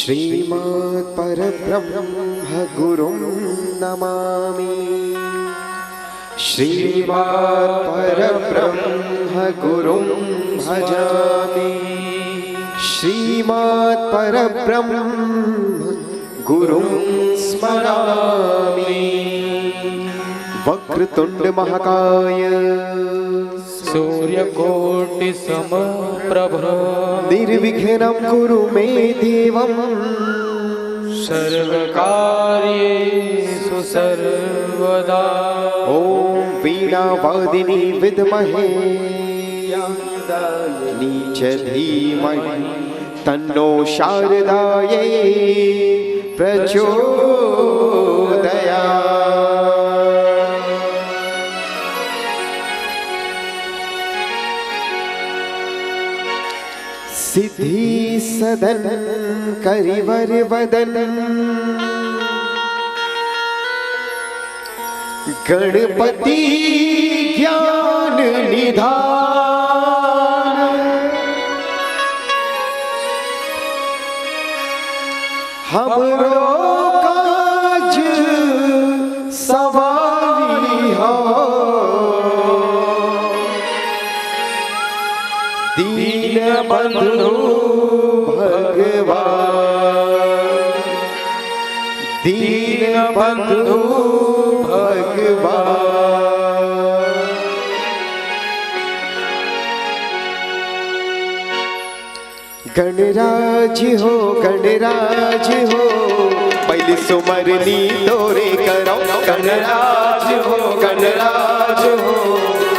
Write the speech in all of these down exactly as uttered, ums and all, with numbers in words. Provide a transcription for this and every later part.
श्रीमत् परब्रह्म गुरुं नमामि। श्रीमत् परब्रह्म गुरुं भजामि। श्रीमत् परब्रह्म गुरुं स्मरामि। वक्रतुण्ड महाकाय सूर्यकोटि समप्रभ। निर्विघ्नं कुरु मे देवं सर्वकार्येषु सर्वदा। ॐ वीणावादिनी विद्महे च धीमहि तन्नो शारदायै प्रचोदयात्। सिद्धि सदन करिवर वदन गणपति ज्ञान निधान। हमरो काज सवारी हो दीन बंधु भगवान। दीन बंधु भगवान। गणराज हो, गणराज हो, पहली सुमरनी तोरे करौं। गणराज हो, गणराज हो,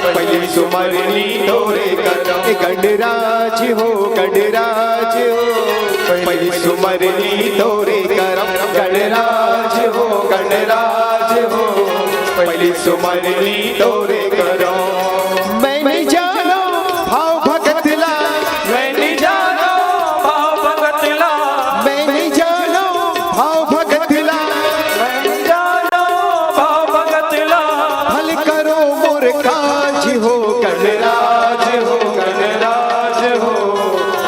पहली सुमरनी तोरे करौं। ए गणराज हो, गणराज हो, पहली सुमरनी तोरे करौं। गणराज हो, गणराज हो, पहली सुमरनी तोरे करौं। मैं नहीं जानो भाव भगत ला। मैं नहीं जानो भाव भगत ला। मैं नहीं जानो भाव भगत ला। मैं नहीं जानो भाव भगत ला। भल करो मोर काज हो गणराज हो, गणराज हो।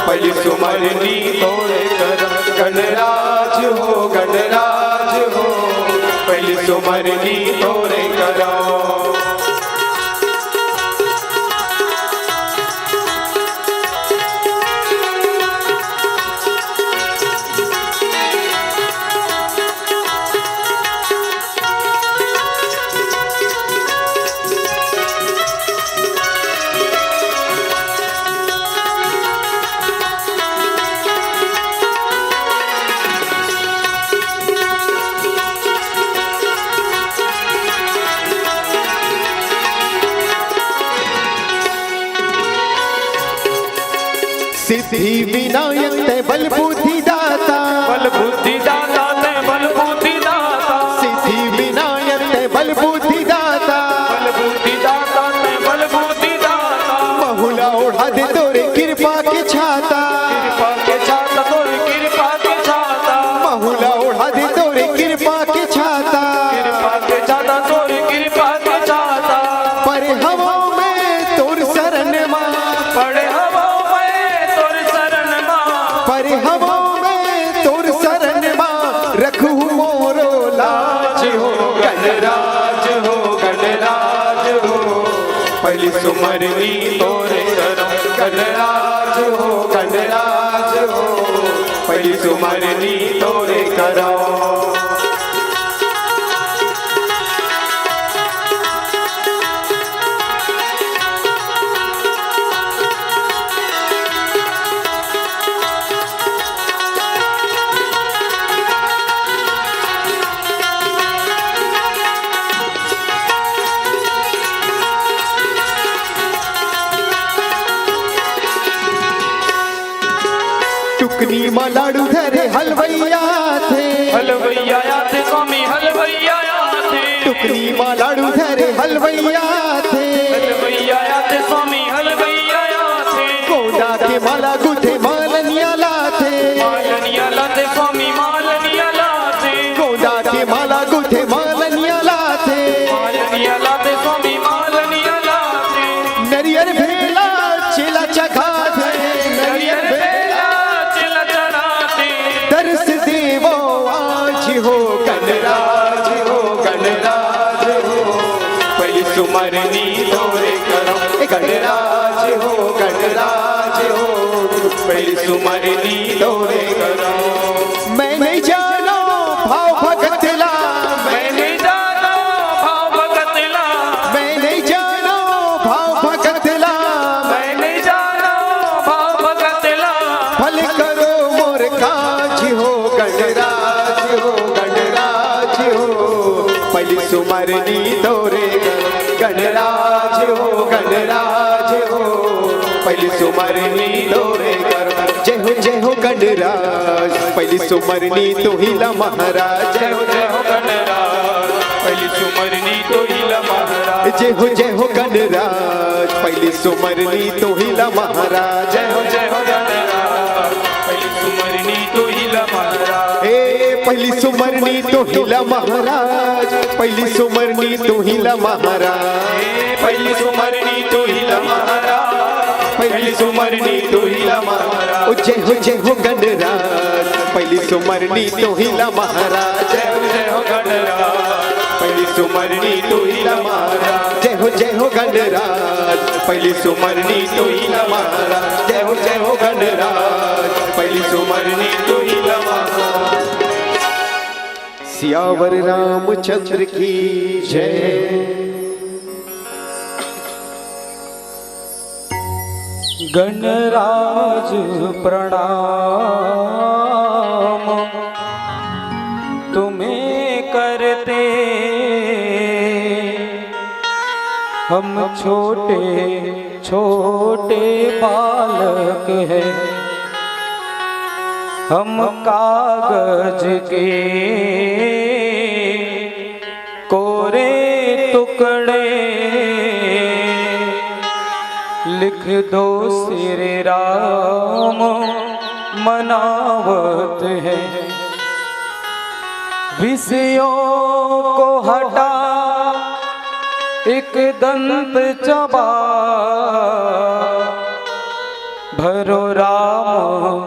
पहली सुमरनी तोरे करौं गणराज हो, गणराज हो। पहली सुमरनी तोरे करौं। सिद्धि विनायक तैं बल बुद्धि दाता। बल बुद्धि दाता तैं बल बुद्धि दाता। सिद्धि विनायक तैं बल बुद्धि दाता। बल बुद्धि दाता तैं बल बुद्धि दाता। महूला ओढ़ा दे तोरे कृपा के छाता। कृपा के छाता तोरे कृपा के छाता। महूला ओढ़ा दे तोरे कृपा के छाता। कृपा के छाता तोरे कृपा के छाता। परे हवौं मैं तोर शरण मा। परे हवौं मैं तोर शरण मा। परे हवौं मैं तोर शरण मा। रखहू मोरो लाज हो गणराज हो, गणराज हो। पहली सुमरनी तोरे करौं गणराज हो, गणराज हो। पहली सुमरनी तोरे करौं। टुकनी म लाडू धरे हलवइया आथे। हलवइया आथे स्वामी, हलवइया आथे। टुकनी म लाडू धरे हलवइया आथे। हलवइया आथे स्वामी, हलवइया आथे। गोंदा के माला गुथे मालनिया लाथे। मालनिया लाथे स्वामी, मालनिया लाथे। गोंदा के माला गुथे मालनिया लाथे। मालनिया लाथे स्वामी, मालनिया लाथे। नरियर भेला चेला चघाथे। नरियर भेला चेला चघाथे। दर्श सुमरनी तोरे करम, ए गणराज हो, गणराज हो, पहली सुमरनी तोरे करम। मैं नहीं जानो भाव भगत ला, मैं मैं नहीं जानो भाव भगत ला, मैं नहीं जानो भाव भगत ला। मैं नहीं जानो भाव भगत ला। भले करो मोर काज हो, गणराज हो, गणराज हो, पहली सुमरनी तोरे करम। गणराज हो, गणराज हो, पहली सुमरनी तोरे करम। जय हो, जय हो गणराज, पहली सुमरनी तोही ला महाराज। जय हो, जय हो गणराज, पहली सुमरनी तोही ला महाराज। जय हो, जय हो गणराज, पहली सुमरनी तोही ला महाराज। जय हो, जय हो गणराज, पहली सुमरनी तोही ला महाराज। ए, पहली सुमरनी तोही ला महाराज, पहली सुमरनी तोही ला महाराज। ए, पहली सुमरनी तोही ला महाराज, पहली सुमरनी तोही ला महाराज। ओ जय हो, जय हो गणराज, पहली सुमरनी तोही ला महाराज। जय हो, जय हो गणराज, पहली सुमरनी तोही ला महाराज। जय हो, जय हो गणराज, पहली सुमरनी तोही ला महाराज। जय हो, जय हो गणराज, पहली सुमरनी तोही ला महाराज। सियावर रामचंद्र की जय। गणराज प्रणाम तुम्हें करते, हम छोटे छोटे बालक हैं, हम कागज के कोरे टुकड़े। लिख दो श्री राम मनावत हैं। विषयों को हटा एक दंत चबा, भरो राम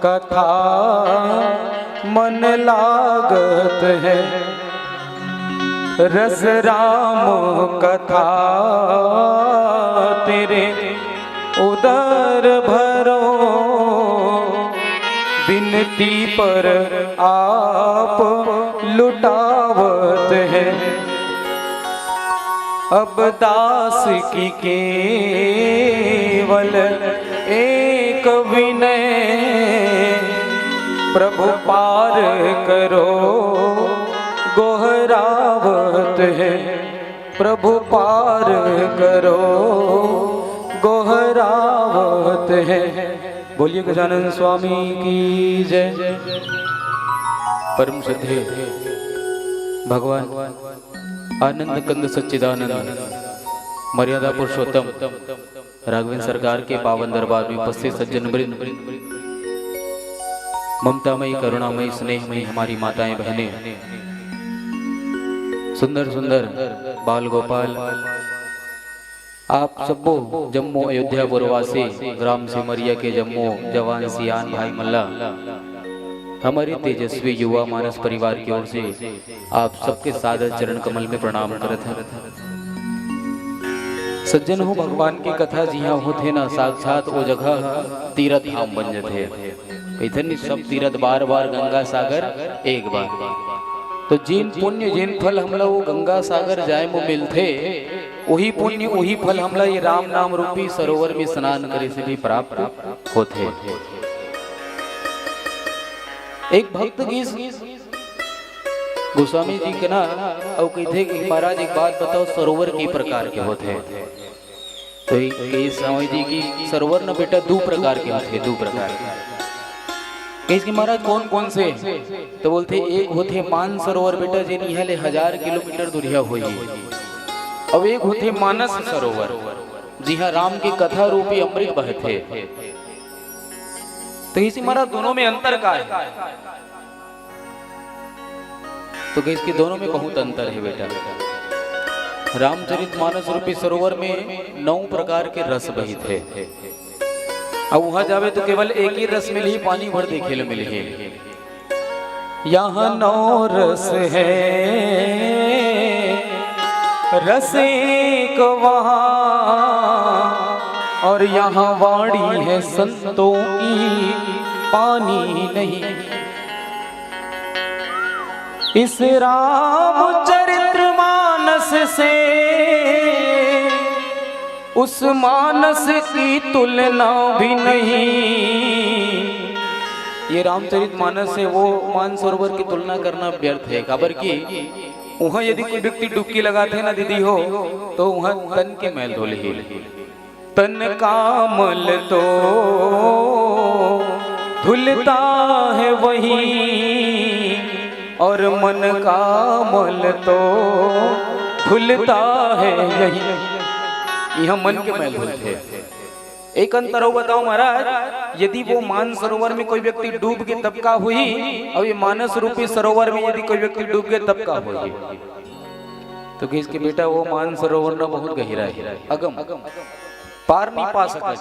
कथा मन लागत है। रस राम कथा तेरे उदर भरो, बिनती पर आप लुटावत है। अब दास की केवल एक विनय, प्रभु पार करो गोहरावत है, प्रभु पार करो गोहरावत है। बोलिए गजानन स्वामी की जय। परम श्रद्धेय भगवान आनंद कंद सच्चिदानंद मर्यादा पुरुषोत्तम राघवेंद्र सरकार के पावन दरबार में उपस्थित सज्जन वृंद, ममतामयी, करुणामयी, स्नेहमयी हमारी माताएं, बहनें, सुंदर सुंदर बाल गोपाल, आप सब्बो जम्मो अयोध्यापुर वासी, ग्राम सिमरिया के जम्मो जवान सियान भाई मन ला, हमारे तेजस्वी युवा मानस परिवार की ओर से आप सबके सादर चरण कमल में प्रणाम करत हन। सज्जन हो, भगवान की कथा जिहाँ होथे ना, साक्षात ओ जगह तीरथ धाम बन जथे। कहिथन नहीं, सब तीरथ बार बार, गंगा सागर एक बार। तो जेन पुण्य, जेन फल हमला वो गंगा सागर जाए में मिलथे, वही पुण्य, वही फल हमला ये राम नाम रूपी सरोवर में स्नान करे से भी प्राप्त होथे। एक भक्त गिस गोस्वामी जी के ना, अउ कहिथे कि महाराज, एक बात बताओ, सरोवर के प्रकार के होथे? तो एक कहिस स्वामी जी कि सरोवर न बेटा, दू प्रकार के होथे, दू प्रकार के। कहिस कि महाराज, कौन कौन से? तो बोलथे, एक होथे मान सरोवर बेटा, जेन इहाँ ले हजार किलोमीटर दूरिहा होही, अउ एक होथे मानस सरोवर, जिहाँ राम के कथा रूपी अमृत बहथे। तो कहिस महाराज, दोनों में अंतर का है? तो कहिस कि दोनों में बहुत अंतर है बेटा। रामचरित मानस रूपी सरोवर में नौ प्रकार के रस बहिथे, अउ वहां जावे तो केवल एक ही रस मिलही, पानी भर देखे ल मिलही। यहाँ नौ रस है, रस एक वहाँ और यहाँ वाणी है संतों की, पानी नहीं। इस रामचरित्र मानस से उस मानस की तुलना भी नहीं। ये रामचरित मानस से वो मानसरोवर की तुलना करना व्यर्थ है। काबर कि उहाँ यदि कोई व्यक्ति डुबकी लगाथे ना दीदी हो, तो उहाँ तन के मैल धो लेही। तन का मल तो धुलता है वहीं, और मन का मल तो धुलता है यहीं। इहाँ मन के मैल धुलथे। एक अंतर अउ बताओ महाराज, यदि वो मानसरोवर में कोई व्यक्ति डूब गे तब का होही, अउ ये मानस रूपी सरोवर में यदि कोई व्यक्ति डूब गे तब का होही? तो कहिस कि बेटा, वो मानसरोवर ना बहुत गहिरा है, अगम, पार नहीं पा सकत।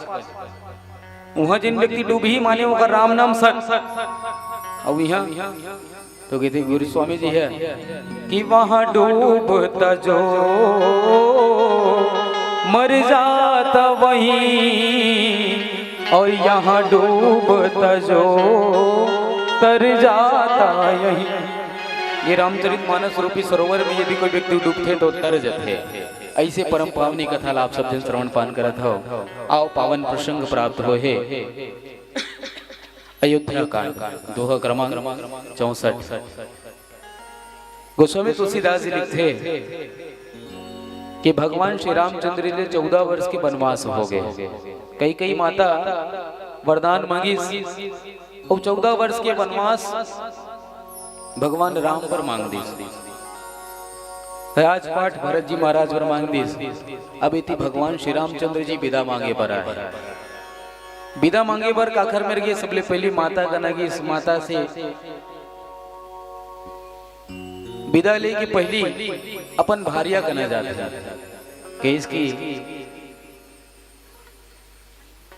उहाँ जिन व्यक्ति डूबही, माने ओकर राम नाम सत, अउ इहाँ तो कहिथे गुरु स्वामी जी है कि वहाँ डूबता जो मर जाता वहीं, और यहाँ डूबता जो तर जाता यहीं। ये रामचरित मानस रूपी सरोवर में यदि कोई व्यक्ति डूबथे तो तर जथे। ऐसे परम पावनी कथा ला आप सब जन श्रवण पान करत हो। आओ, पावन प्रसंग प्राप्त होहे। अयोध्या कांड, दोहा क्रमांक चौसठ। गोस्वामी तुलसीदास जी लिखथे कि भगवान श्री रामचंद्र जी ले चौदह वर्ष के वनवास हो गए। कैकेयी माता वरदान मांगिस, अउ चौदह वर्ष के वनवास भगवान राम बर मांग दिस। राजपाट भरत जी महाराज बर मांग दिस। अब इति भगवान श्री रामचंद्र जी विदा मांगे बर आए। विदा मांगे बर काखर मेर गे? सबले पहली माता कना गिस, माता से विदा ले के पहली अपन भारिया कना जाथे। कहिस कि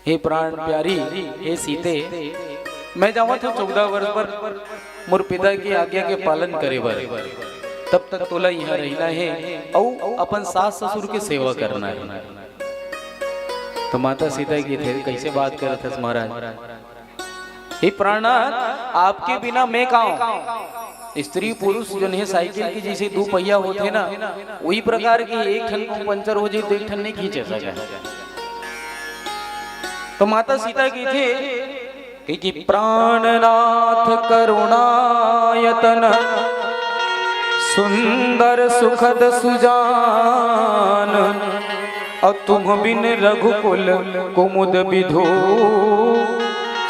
हे प्राण प्यारी, हे सीते, मैं जावत हूँ चौदह वर्ष बर मोर पिता के आज्ञा के पालन करे बर। तब तक तोला इहाँ रहिना हे, अउ अपन सास ससुर के सेवा करना हे। तो माता सीता कहिथे, कैसे बात करत हस महाराज? हे प्राणनाथ, आपके बिना मैं का हूँ? स्त्री पुरुष जन हे, साइकिल के जैसे दू पहिया होथे ना, वही प्रकार के एक ठन पंचर हो जाए तो एक ठन नहीं खींचे सके। तो माता सीता कहिथे कि, कि प्राणनाथ करुणायतन सुंदर सुखद सुजान, अउ तुम बिन रघुकुल कुमुद विधु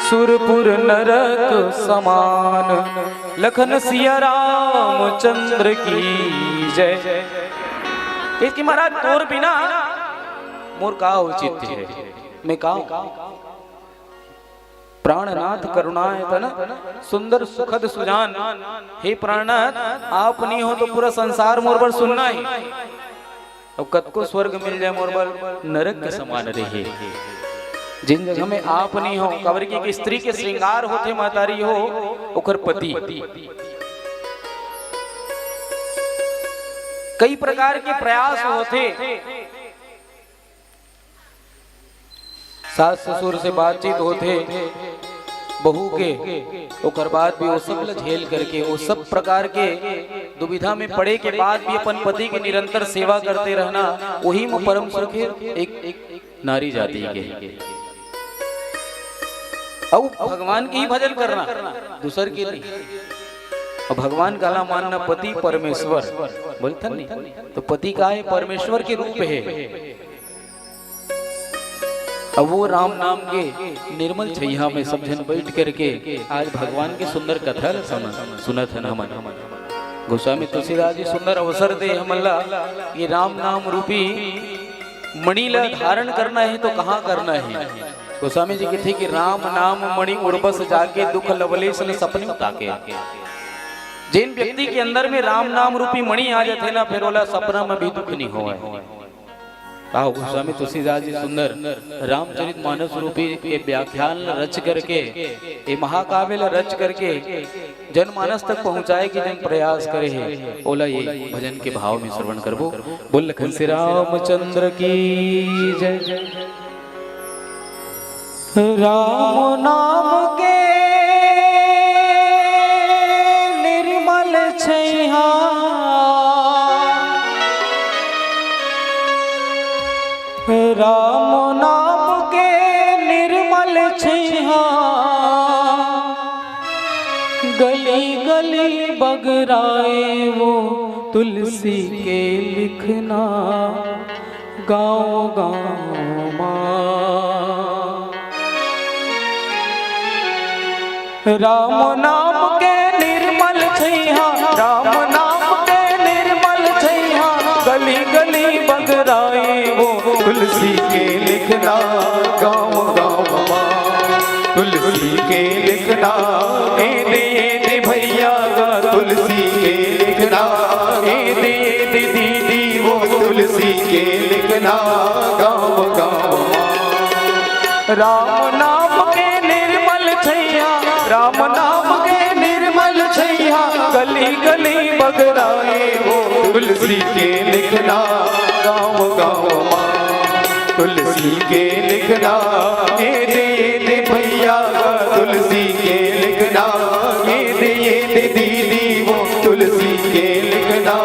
सुरपुर नरक समान। लखन सिया रामचंद्र की जय। कहिस कि महाराज, तोर बिना मोर का औचित्य हे, मैं का हूँ? प्राणनाथ करुणायतन सुंदर सुखद सुजान। हे प्राणनाथ, आप नहीं हो तो पूरा संसार मोर बर सुन्ना हे। अब कतको स्वर्ग मिल जाए मोर बर, नरक के समान रहे। जिन जगह में आप नहीं हो, काबर कि एक स्त्री के श्रृंगार होथे महतारी हो, ओकर पति। कई प्रकार के प्रयास होथे, सास ससुर से बातचीत होथे, बहू के, ओकर बाद भी वो सब ल झेल करके, वो सब प्रकार के दुविधा में पड़े के बाद भी अपन पति के निरंतर सेवा करते रहना, वही में परम सुख हे एक, एक नारी जाति के। अउ भगवान के ही भजन करना, दूसर के नहीं। अउ भगवान काला मानना, पति परमेश्वर बोलथन नहीं, तो पति का हे? परमेश्वर के रूप हे। अब वो राम नाम के निर्मल छैया में सब झन बैठ करके आज भगवान के सुंदर कथा ल सुन-, सुनत हन हमन। गोस्वामी तुलसीदास जी सुंदर अवसर दे हमन ला, ये राम नाम रूपी मणि ला धारण करना हे तो कहाँ करना हे? गोस्वामी जी कहिथे कि राम नाम मणि उरबस जाके, दुख लवलेश न सपने ताके। जिन व्यक्ति के अंदर में राम नाम रूपी मणि आ जाथे ना, फिर ओला सपना में भी दुख नहीं होवय। आओ, गोस्वामी तुलसीदास जी सुंदर रामचरित मानस रूपी ये व्याख्यान ल रच करके, ये महाकाव्य ल रच करके जनमानस तक पहुंचाए के जन प्रयास करे हे, ओला ये भजन के भाव में श्रवण करबो। बोल लखन से रामचंद्र की जय। राम नाम के निर्मल छैया, राम नाम के निर्मल छैया, गली गली बगराए वो तुलसी के लिखना। गाँव गाँव मा। राम नाम के निर्मल छैया, राम नाम के निर्मल छैया, गली गली बगराए वो तुलसी के लिखना। गाँव गाँव मा तुलसी के लिखना, ए दे, ए दे भैया गा, तुलसी के लिखना, ए दे, ए दे दीदी वो तुलसी के लिखना। गाँव गाँव मा राम नाम के निर्मल छैया, राम नाम के निर्मल छैया, गली गली बगराए वो तुलसी के लिखना। गाँव गाँव मा तुलसी के लिखना, ए दे, ए दे भैया तुलसी के लिखना, ए दे, ए दे दीदी वो तुलसी के लिखना।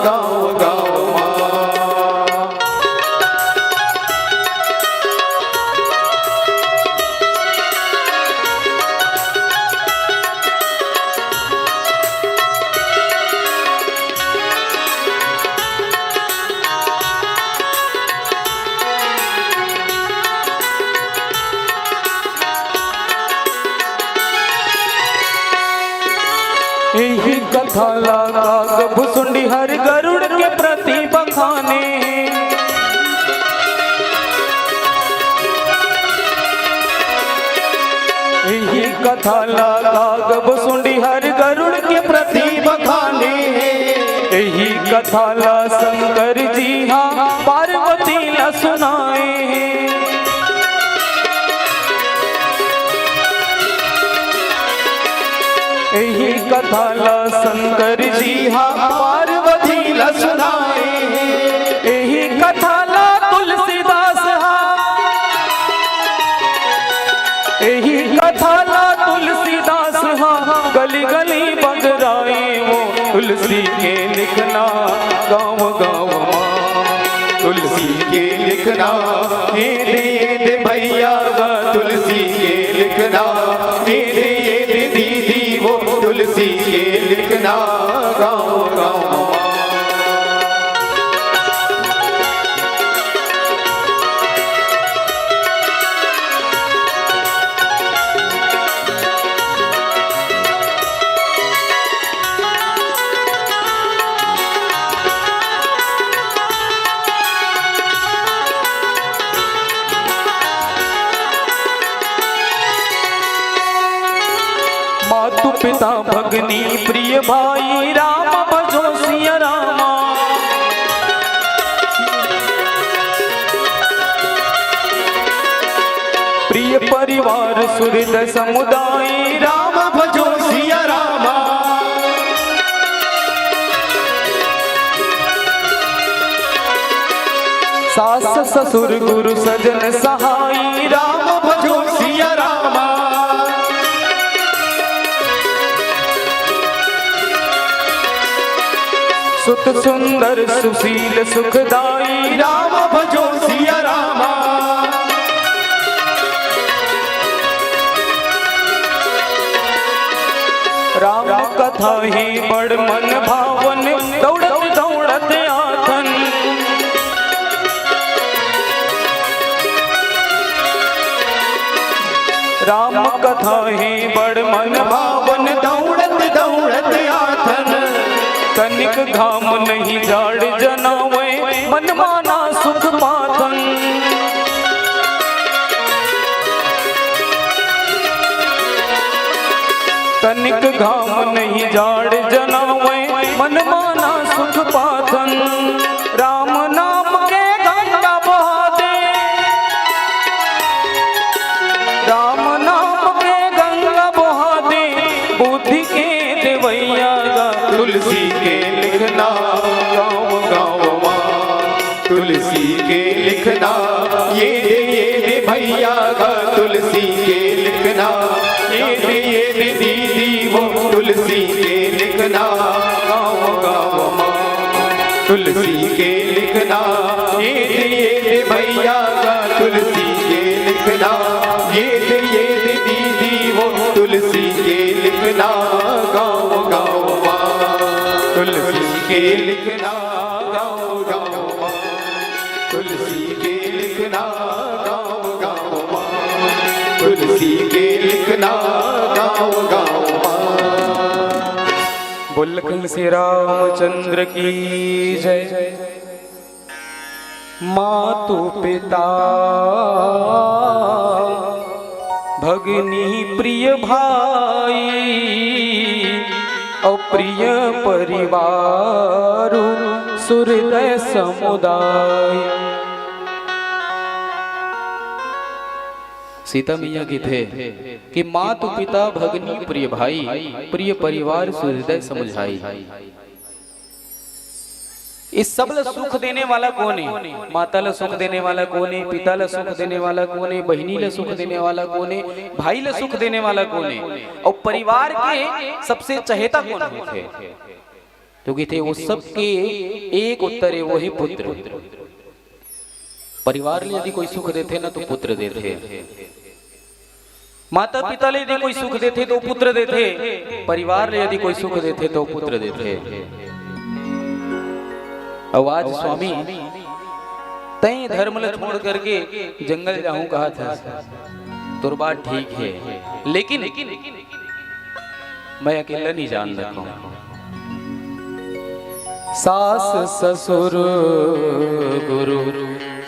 गाँव गाँव मा। एही कथा ला काग भुसुंडी हर गरुड़ के प्रति बखाने। एही कथा ला काग भुसुंडी हर गरुड़ के प्रति बखाने। एही कथा ला शंकर जी हा पार्वती ला सुनाए। एही कथा ला शंकर जी हा पार्वती ला सुनाए। एही कथा ला तुलसीदास हा, एही कथा ला तुलसीदास हा गली गली बगराए वो तुलसी के लिखना। गाँव गाँव मा तुलसी के लिखना, ए दे, ए दे भैया गा, तुलसी के लिखना, ए दे, ए दे दीदी वो तुलसी के लिखना। गाँव गाँव मा। मातु पिता भगनी प्रिय भाई, राम भजो सिया रामा। प्रिय परिवार सुहृद समुदाय, राम भजो सिया रामा। सास ससुर गुरु सजन सहाई, राम भजो सिया रामा। सुत सुंदर सुशील सुखदाई, राम भजो सिया रामा। राम कथा ही बड़ मन भावन, दौड़त दौड़त आथन। राम कथा ही बड़ मन भावन, दौड़त दौड़त आथन। तनिक घाम नहीं जाड़ जनावे, मन माना सुख पाथन। तनिक घाम नहीं जाड़ जनावे, मन माना सुख पाथन। राम नाम के घंटा लिखना, ये दे, ये दे भैया का तुलसी के लिखना, ये दे, ये दे दीदी वो तुलसी के लिखना, गाँव गाँव माँ तुलसी के लिखना, ये दे, ये दे भैया का तुलसी के लिखना, ये दे, ये दे दीदी वो तुलसी के लिखना, गाँव गाँव माँ तुलसी के लिखना, गाँव गाँव माँ तुलसी के लिखना, गाँव गाँव माँ तुलसी के लिखना, गाँव गाँव माँ। बोल लखन श्री रामचंद्र की जय। मातु पिता भगनी प्रिय भाई, अउ प्रिय परिवार सुहृदय समुदाय। सीता मैया कहिथे कि मातु पिता भगनी प्रिय भाई, प्रिय परिवार सुहृदय समुझाई। इस सब ला सुख देने वाला कोन हे? माता ला सुख देने वाला कोन हे? पिता ला सुख देने वाला कोन हे? बहिनी ला सुख देने वाला कोन हे? भाई ला सुख देने वाला कोन हे? अउ परिवार के सबसे चहेता कोन होथे? तो कहिथे, वो सबके एक उत्तर हे, वो हे पुत्र। परिवार ले यदि कोई सुख देथे ना, तो पुत्र देथे। माता पिता ले यदि कोई सुख देथे, तो पुत्र देथे। परिवार ले यदि कोई सुख देथे, तो पुत्र देथे। अउ आज स्वामी, तैं धर्म ल छोड़ करके जंगल जाहूं कहत हस, तोर बात ठीक हे, लेकिन मैं अकेला नहीं जान सकूं। सास ससुर गुरु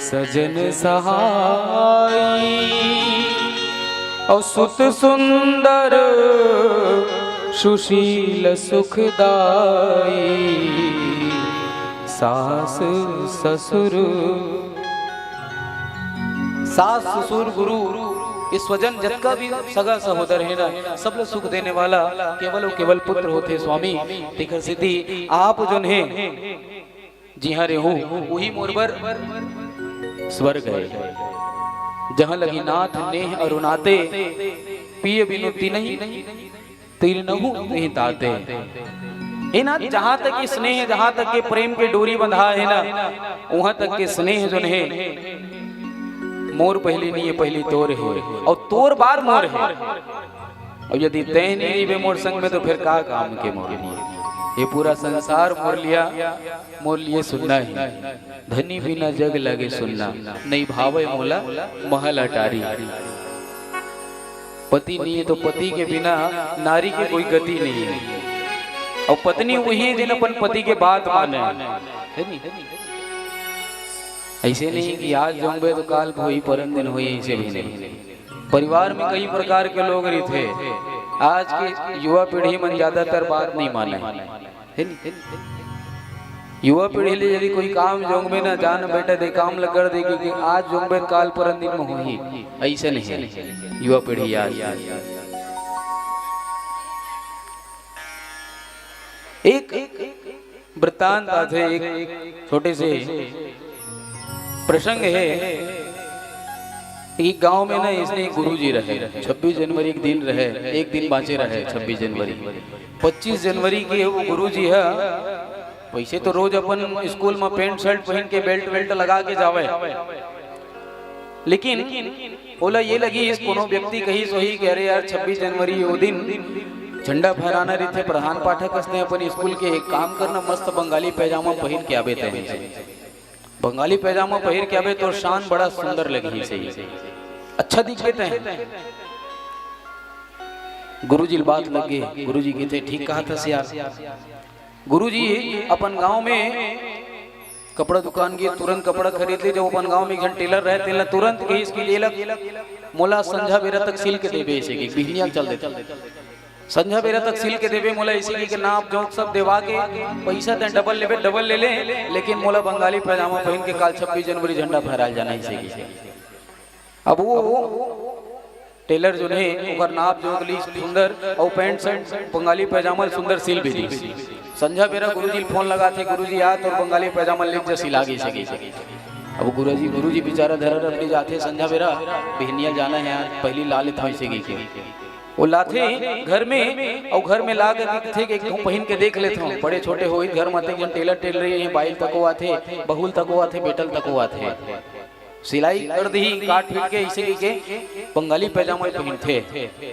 सजन सहाई, अउ सुत सुंदर सुशील सुखदाई। सास ससुर, सास ससुर गुरु, ये स्वजन जतका भी सगा सहोदर हे ना, सब ला सुख देने वाला केवल अउ केवल पुत्र होथे स्वामी। तेखर सेती आप जोन हे, जिहां रेहू, उही मोर बर स्वर्ग हे। जहां लगी नाथ नेह अरु नाते, पिय बिनु तिनहि तिरनहु तिहि ताते। हे ना, जहां तक के स्नेह, जहां तक के प्रेम के डोरी बंधा हे ना, उहां तक के स्नेह जोन हे, मोर पहली नहीं हे, पहली तोर हे, अउ तोर बाद मोर हे। अउ यदि तैं नहीं रहिबे मोर संग में, तो फिर का काम के मोर लिए? ये पूरा संसार मोर लिया, मोर लिए सुन्ना हे। धनी बिना जग लगे सुन्ना, नहीं भावे मोला महल अटारी। पति नहीं हे तो पति के बिना नारी के कोई गति नहीं हे। अउ पत्नी वही हे, जेन अपन पति के बात माने, हे नहीं? ऐसे नहीं कि आज जोंगबे तो काल होही, परन दिन होही, ऐसे भी नहीं। परिवार में कई प्रकार के लोग रहिथे। आज के युवा पीढ़ी मन ज्यादातर बात नहीं माने, हे नहीं? युवा पीढ़ी ले यदि कोई काम जोंगबे ना, जान बेटा दे काम ल कर दे, कि आज जोंगबे काल परन दिन में होही, ऐसे नहीं हे युवा पीढ़ी आज। एक वृत्तांत आथे, एक छोटे से प्रसंग हे। एक गांव में ना, इसने एक गुरुजी रहे, छब्बीस जनवरी के दिन रहे, एक दिन बांचे रहे छब्बीस जनवरी। पच्चीस जनवरी के वो गुरुजी ह, वैसे तो रोज अपन स्कूल में पैंट शर्ट पहन के बेल्ट वेल्ट लगा के जावे, लेकिन ओला ये लगिस, कोनो व्यक्ति कहिस होही कि अरे यार, छब्बीस जनवरी वो दिन झंडा फहराना रहिथे, प्रधान पाठक हस तैं अपन स्कूल के, एक काम करना, मस्त बंगाली पैजामा पहिर के आबे तैं। बंगाली पैजामा पहिर के आबे, तोर शान बड़ा सुंदर लगही, सही, अच्छा दिखबे तैं। गुरुजी ल बात लग गे, गुरुजी कहिथे, ठीक कहत हस यार। गुरुजी अपन गांव में कपड़ा दुकान गे, तुरंत कपड़ा खरीद ले। जब अपन गांव में एक झन टेलर रहे, तेन ला तुरंत कहिस कि ले ला, मोला संझा बेरा तक सिल के देबे, अइसे कि बिहनिया चल देथे। संझा बेरा तक सिल के देबे मोला, अइसे कि नाप जोख सब देवा के, पइसा तैं डबल लेबे, डबल ले ले, लेकिन मोला बंगाली पैजामा पहिन के काल छब्बीस जनवरी झंडा फहराए जाना हे, अइसे कि। अब वो टेलर जोन हे, ओकर नाप जोख लिस सुंदर, अउ पैंट शर्ट, बंगाली पैजामा ल सुंदर सिल भी दिस। संझा बेरा गुरुजी ल फोन लगाथे, गुरुजी आ, तोर बंगाली पैजामा ल ले जा, सिला गे, अइसे कि। अब गुरुजी, गुरुजी बिचारा धरर अपने जाथे संझा बेरा, बिहनिया जाना हे आज, पहिली ला लेथंव अइसे कहिके। वो लाथे घर में, अउ घर में ला के कहिथे कि एक ठो पहिन के देख लेथंव। बड़े छोटे होही घर म, अतेक झन टेलर टेलरी हे, बाई ल तको आथे, बहू ल तको आथे, बेटा ल तको आथे। सिलाई कर दिही, काट पीट के अइसे कहिके बंगाली पैजामा पहिनथे।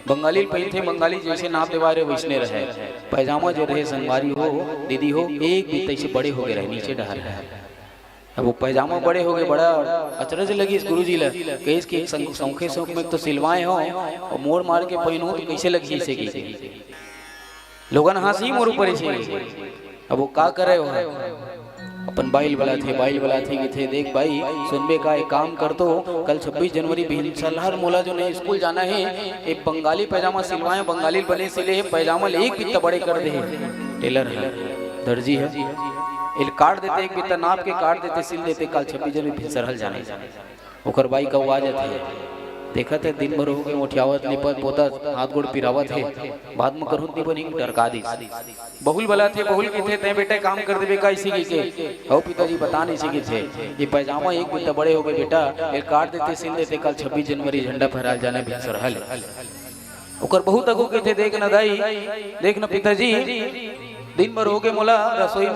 बंगाली ल पहिनथे, बंगाली जइसे नाप देवाय रहे वइसने रहय। पैजामा जो रहे संगवारी हो, दीदी हो, एक बित्ता अइसे बड़े हो गे रहय, नीचे डहर रहय। अब वो पैजामा बड़े हो गे, बड़ा अचरज लगिस गुरुजी ल। कहिस कि संग-, सौंखे सौंख में तो सिलवाए हंव, अउ मोड़ माड़ के पहिनहूं त कइसे लगही अइसे कहिके। लोगन हाँसही मोर ऊपर अइसे। अब वो का करय हो? अपन बाई ल बलाथे, बाई ल बलाथे, कहिथे, "देख बाई, सुनबे का, एक काम कर तो, कल छब्बीस जनवरी बिहनिया ल मोला जो नहीं स्कूल जाना हे, एक बंगाली पैजामा सिलवाए, बंगाली ल बने सिले हे, पैजामा ल एक बित्ता बड़े कर दे हे टेलर ह, दर्जी ह, एला काट देते, एक बित्ता नाप के काट देते, सिल देते, काल छब्बीस जनवरी बिहनिया ल जाना हे।" ओकर बाई कउवा जाथे, देखत हे दिन भर हो गे ओठियावत, लिपत पोतत, हाथ गोड़ पिरावत हे, बाद म करहूं त नइ बनही, टरका दिस। बहू ल बलाथे, बहू ल कहिथे, "तैं बेटा काम कर देबे का?" अइसे कहिके, "हव पिताजी, बता न," अइसे कहिथे, "ये पैजामा एक बित्ता बड़े हो गे बेटा, एला काट देते, सिल देते, काल छब्बीस जनवरी झंडा फहराय ल जाना हे बिहनिया ल।" ओकर बहू तको कहिथे, "देख न दाई, देख न पिताजी, दिन भर हो गे मोला रसोई म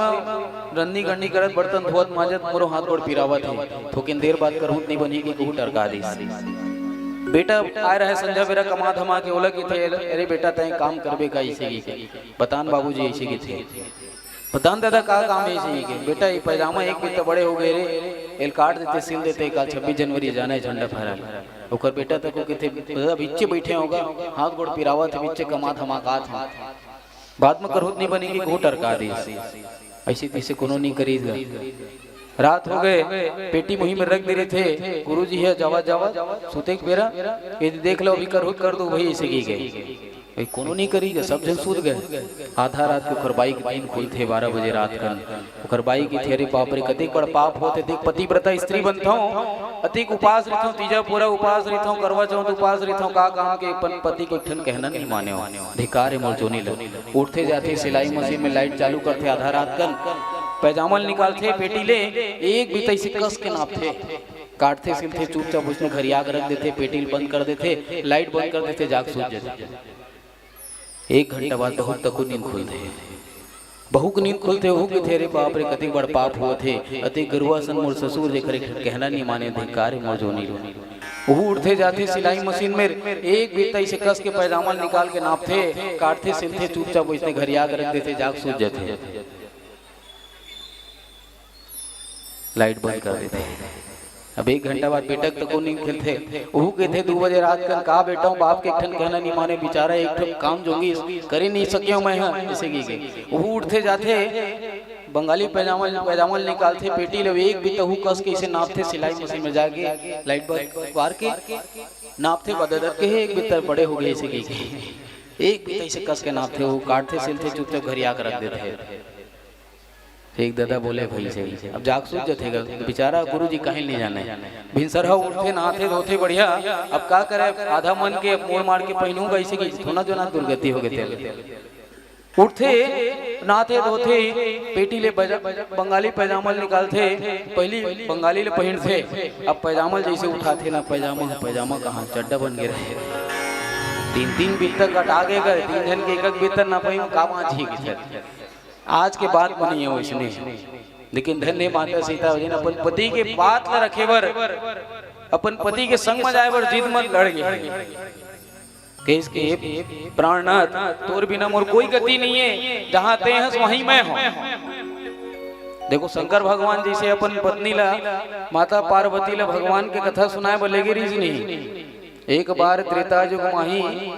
रंधनी गंधनी करत, बर्तन धोवत मांजत मोरो हाथ गोड़ पिरावत हे, थोकिन देर बाद करहूं त नइ बनही," कहिके टरका दिस। बेटा आय रहय संझा बेरा कमा धमा के, ओला कहिथे, "अरे बेटा, तैं काम करबे का?" अइसे कहिके, "बता न बाबूजी," अइसे कहिथे, "बता न दादा, का काम हे?" अइसे कहिके, "बेटा, ये पैजामा एक बित्ता बड़े हो गे रे, एला काट देते, सिल देते, काल छब्बीस जनवरी जाना हे झंडा फहराय ल।" ओकर बेटा तको कहिथे, "दादा, बिच्चे बइठे हंव गा, हाथ गोड़ पिरावत हे, बिच्चे कमा धमा के आत हंव, बाद म करहूं त नइ बनही," कहिके टरका दिस। अइसे तइसे कोनो नइ करिस गा। रात हो गे, पेटी मुही में रख दे रहिथे, गुरुजी ह जावत जावत, सुते के बेरा, "ये देख लो, अभी करहूं त कर दो भाई," अइसे कहिके। भाई कोनो नइ करिस गा, सब झन सुत गे। आधा रात के ओकर बाई के नींद खुलथे, बारह बजे रात कन। ओकर बाई कहिथे, "अरे बाप रे, कतेक बड़ पाप होत हे, देख पतिव्रता स्त्री बनथंव, अतेक उपास रहिथंव, तीजा पूरा उपास रहिथंव, करवा चौथ उपास रहिथंव, का काम के अपन पति के एक ठन कहना नइ मानेंव, धिक्कार हे मोर जोनी ल।" उठथे जाथे, सिलाई मशीन में लाइट चालू करथे, आधा रात कन पैजामा ल निकालथे पेटी ले, एक बित्ता अइसे कस के नापथे, काटथे सिलथे, चुपचाप वइसने घरिया के रख देथे, पेटी ल बंद कर देथे, लाइट बंद कर देथे, जाके सूत जाथे। एक घंटा बाद बहू तको नींद खुलथे। बहू के नींद खुलथे, ओहू कहिथे, "अरे बाप रे, कतेक बड़ पाप होत हे, अतेक गरुवा असन मोर ससुर, जेकर एक ठन कहना नइ मानेंव, धिक्कार हे मोर जोनी ल।" ओहू उठथे जाथे सिलाई मशीन में, एक बित्ता अइसे कस के पैजामा ल निकाल के नापथे, काटथे सिलथे, चुपचाप वइसने घरिया के रख देथे, जाके सूत जाथे। लाइट बंद कर देथे। अब एक घंटा बाद बेटा तको नींद खुलथे, ओहू कहिथे दू बजे रात कन, "का बेटा, बाप के एक ठन कहना नइ मानेंव, बिचारा एक ठन काम जोगिस, करे नइ सकेंव मैं ह," अइसे कहिके। ओहू उठथे जाथे, बंगाली पैजामा, पैजामा ल निकालथे, पेटी ल एक बित्ता ओहू कस के अइसे नापथे, सिलाई मशीन में जाके लाइट बंद बार के नापथे, बददत के हे, एक बित्ता बड़े हो गे अइसे कहिके। एक बित्ता अइसे कस के नापथे, ओहू काटथे सिलथे, चुपचाप घरिया के रख देथे। एक ददा बोले, "भाई सही, अब जाके सूत जाथे गा।" बेचारा गुरुजी काहिल नइ जानय। भिनसरहा उठथे, नहाथे धोथे बढ़िया, अब का करय, आधा मन के मोड़ माड़ के पहिनहूं गा अइसे कहिके, थोना जो ना दुर्गति हो गे तेला। उठथे, नहाथे धोथे, पेटी ले बजा-, बंगाली पैजामा ल निकालथे, पहिली बंगाली ल पहिनथे, अब पैजामा ल जइसे उठाथे ना, पैजामा, पैजामा कहां, चड्डा बन गे रहय। तीन तीन बित्ता कटा गे गा, तीन झन के एक एक बित्ता नापई म का बांचही कहिथे। आज के बात म नइ हे वइसने, लेकिन धन्य माता सीता, जेन अपन पति के बात ल रखे बर, अपन पति के संग म जाय बर जिद म लड़ गे। कहिस कि, "हे प्राणनाथ, तोर बिना मोर कोई गति नइ हे, जहां तैं हस वहीं मैं हंव।" देखो, शंकर भगवान जइसे अपन पत्नी ला, माता पार्वती ला भगवान के कथा सुनाय बर लेगे रिहिस नहीं। एक बार त्रेता युग माही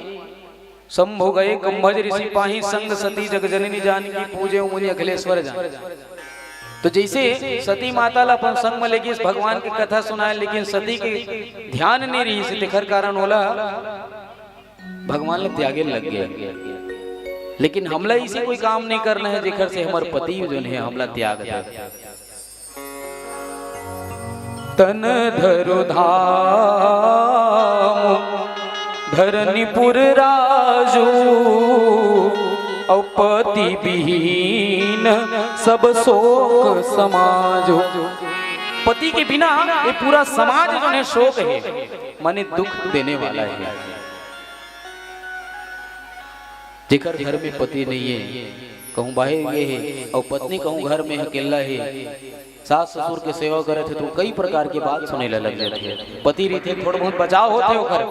शंभु गए कम्भज ऋषि पाही, संग सती जग जननी जानकी पूजे मुनि अखिलेश्वर जान। तो जइसे सती माता ला अपन संग म लेगिस भगवान के कथा सुनाय, लेकिन सती के ध्यान नइ रिहिस, तेखर कारण ओला भगवान ला त्यागे लग गे। लेकिन हमला अइसे कोई काम नइ करना हे जेखर से हमर पति जोन हे हमला त्याग दे। तन धरु धाम धरनीपुर राजू, अउ पति बिहीन सब सोक समाजू। पति के बिना ये पूरा समाज जो है शोक है, माने दुख देने वाला है। जेकर घर में पति नहीं है, कहूँ बाहर गए है, और पत्नी कहूँ घर में अकेला है, सास ससुर के सेवा करे थे, तो कई प्रकार के बात सुने ला लग जाते हैं। पति रहिथे, थोड़ा बहुत बचाव होथे ओकर,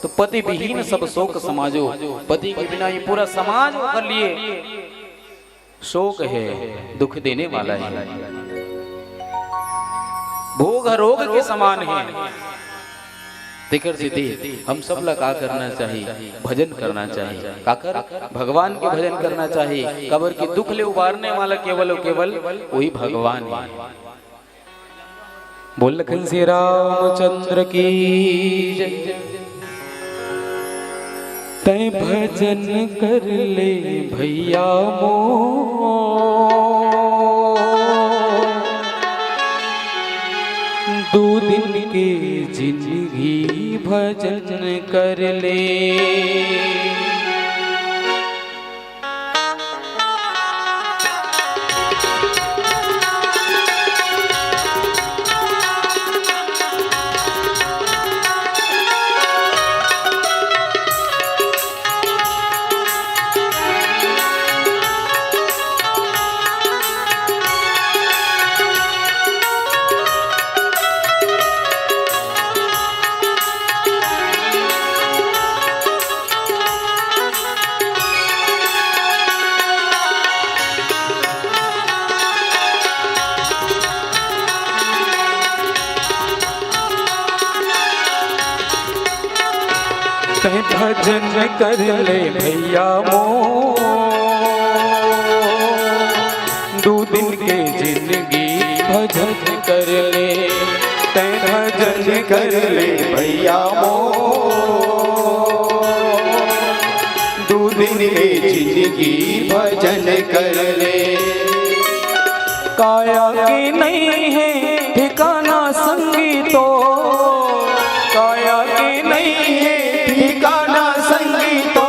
तो पति विहीन सब शोक समाजो, पति के बिना ये पूरा समाज ओकर लिए शोक है, दुख देने वाला है। भोग रोग के समान है। तेकर सेती हम सब ला का करना चाही? भजन करना चाही। काकर? भगवान के भजन करना चाही। काबर कि दुख ले उबारने वाला केवल अउ केवल वही भगवान है। बोल लखन श्री रामचंद्र की जय। तै भजन कर ले भैया मोर, दू दिन के जिंदगी भजन कर ले। तै भजन कर ले भैया मोर, दू दिन के जिंदगी भजन कर ले। तै भजन कर ले भैया मोर, दू दिन के जिंदगी भजन कर ले। काया के नहीं है ठिकाना संगी तो, काया के नहीं है ठिकाना संगी तो,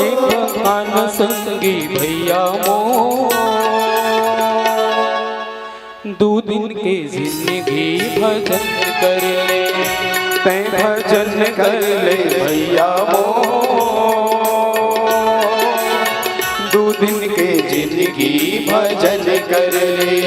एक भगवान संगी भैया मोर, दू दिन के जिंदगी भजन कर ले। तै भजन कर ले भैया मोर, दू दिन के जिंदगी भजन कर ले।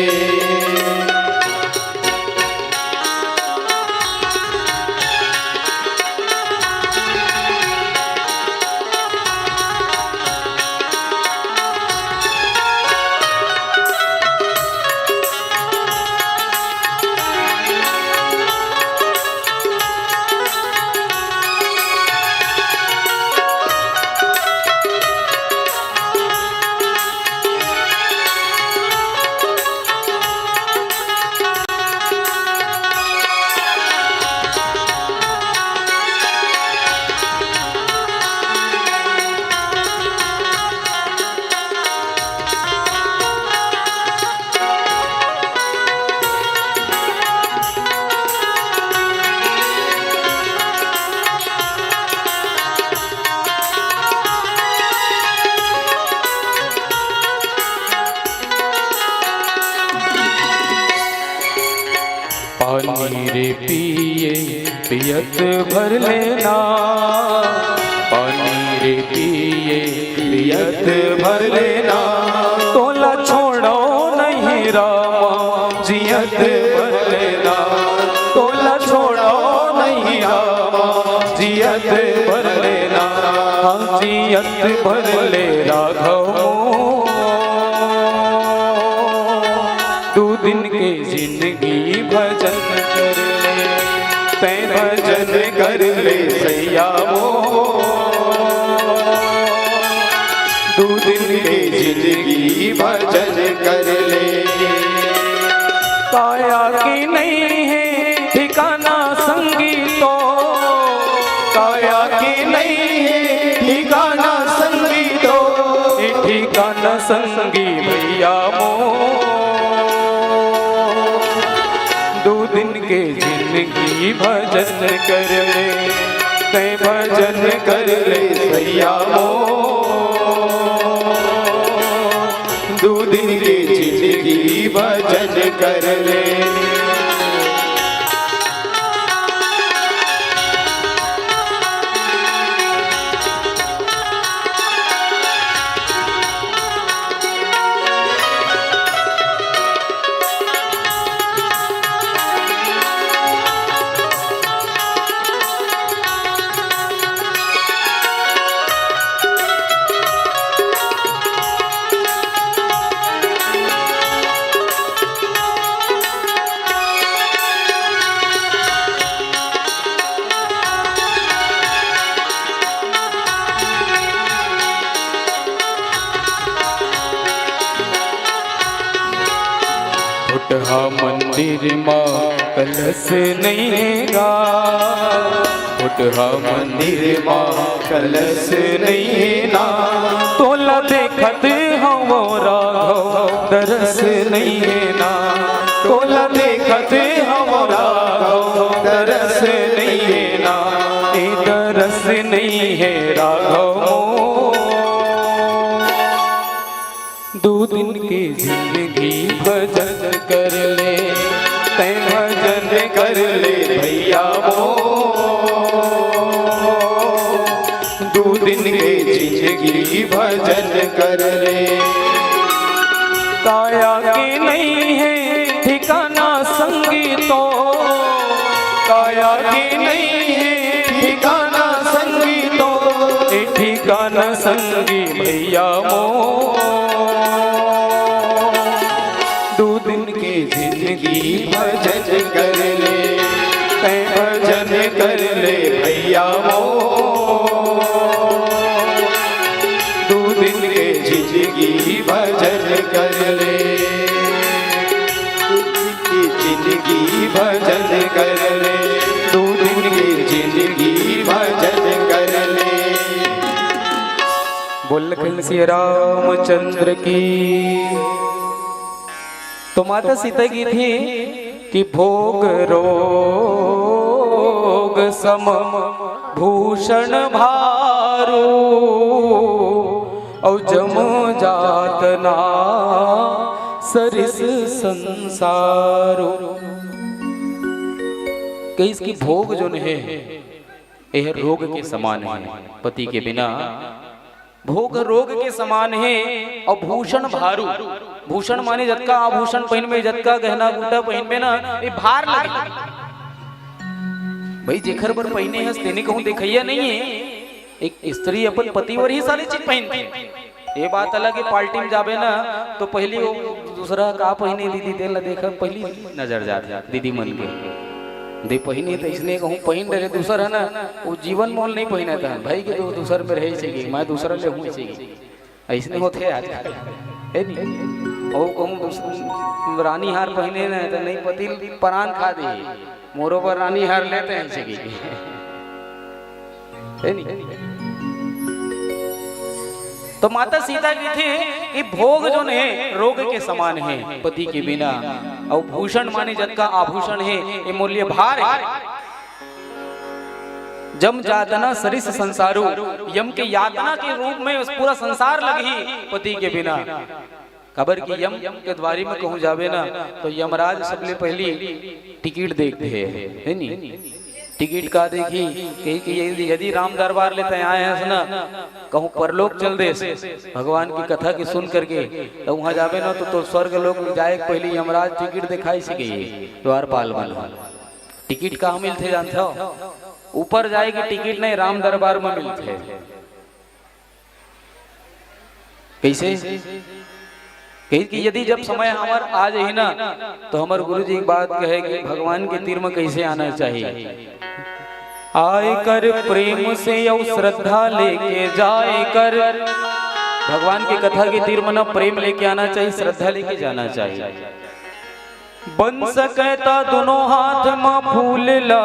पानी रे पिए पियत भर लेना, पानी रे पिए पियत भर लेना। तोला छोड़ो नहीं रामा जियत भर लेना, तोला छोड़ो नहीं रामा जियत भर लेना। हाँ जियत भर ले राघव, दू दिन के जिंदगी भजन कर ले। तै भजन कर ले सैया मोर, दू दिन के जिंदगी भजन कर ले। काया की नहीं है ठिकाना संगी तो, काया की नहीं है ठिकाना संगी तो, ये ठिकाना संगी भैया मोर, दू दिन के जिंदगी भजन कर ले। तै भजन कर ले सैया मोर, दू दिन के जिंदगी भजन कर ले। कोटहा मंदिर मा कलश नइ हे गा, कोटहा मंदिर मा कलश नइ हे ना। तोला देखत हवं राघव दरस नइ हे ना, तोला देखत हवं राघव दरस नइ हे ना, ए दरस नइ हे राघव मोर। दू दिन के जिंदगी भजन कर ले, तैं भजन कर ले भैया मोर। दू दिन के जिंदगी भजन कर ले। काया के नइ हे ठिकाना संगी तोर, काया के नइ हे ठिकाना संगी तोर, ए ठिकाना संगी भैया मोर। दू दिन के जिंदगी भजन कर ले, तैं भजन कर ले भैया मोर। दू दिन के जिंदगी भजन कर ले, दू दिन के जिंदगी भजन कर ले, दू दिन के जिंदगी भजन कर ले। बोल लखन सिया रामचंद्र की। तो माता सीता कहिथे कि भोग रोग सम भूषण भारू, अउ जम जातना सरिस संसारू। कहिस कि भोग जोन हे, एह रोग के समान हे। पति के बिना भोग रोग के समान हे। अउ भूषण भारू, भूषण माने जतका आभूषण पहिनबे, जतका गहना गूटा पहिनबे ना, ए भार लगे। भाई, जेखर बर पहिने हस, तेने कहूं देखइया नइ हे। एक स्त्री अपन पति बर ही सारी चीज पहिनथे। ए बात अलग हे, पार्टी में जाबे ना, तो पहिली वो दूसरा का पहिने दीदी, तेन ला देख, पहिली नजर जाथे दीदी मन के। दे पहिने त अइसने कहूं पहिन डरे, दूसर हे ना, वो जीवन मोल नइ पहिनत हे भाई के, तो दूसर में रहे छे कि मैं दूसरा ले हूं छे कि। अइसने होथे आजकल, हे नी? अउ कहूं दूस-, रानी हार पहिने न, त नइ पति परान खा दे, मोरो बर रानी हार लेते हैं छे कि। हे नी? तो माता सीता कहिथे कि भोग जोन हे, रोग के समान हे, पति के बिना। अउ भूषण माने जतका आभूषण हे, ए मोर लिए भार हे। जम जातना सरिस संसारू, यम के यातना के रूप में पूरा संसार लगही पति के बिना। काबर कि यम के द्वारी में कहूं जाबे ना, तो यमराज सबले पहिली टिकट देखथे, हे नी? टिकट का देखही, कही कि यदि, यदि राम दरबार ले तैं आए हस ना, कहूं परलोक चल देस, भगवान की कथा के सुन करके, त उहां जाबे ना, तो, तो स्वर्ग लोक में जाए के पहिली यमराज टिकट देखाइस कहिथे, द्वारपाल मन। टिकट कहां मिलथे जानथव? ऊपर जाए के टिकट नहीं, राम दरबार में मिलथे। कइसे? कहिस कि यदि जब समय हमर आ जाही ना, तो हमर गुरु जी एक बात कहे कि भगवान के तीर में कइसे आना चाहिए। आए कर प्रेम से अउ श्रद्धा लेके जाए कर। भगवान के कथा के तीर में ना प्रेम लेके आना चाहिए, श्रद्धा लेके जाना चाहिए। बन सके त दुनों हाथ म फूल ला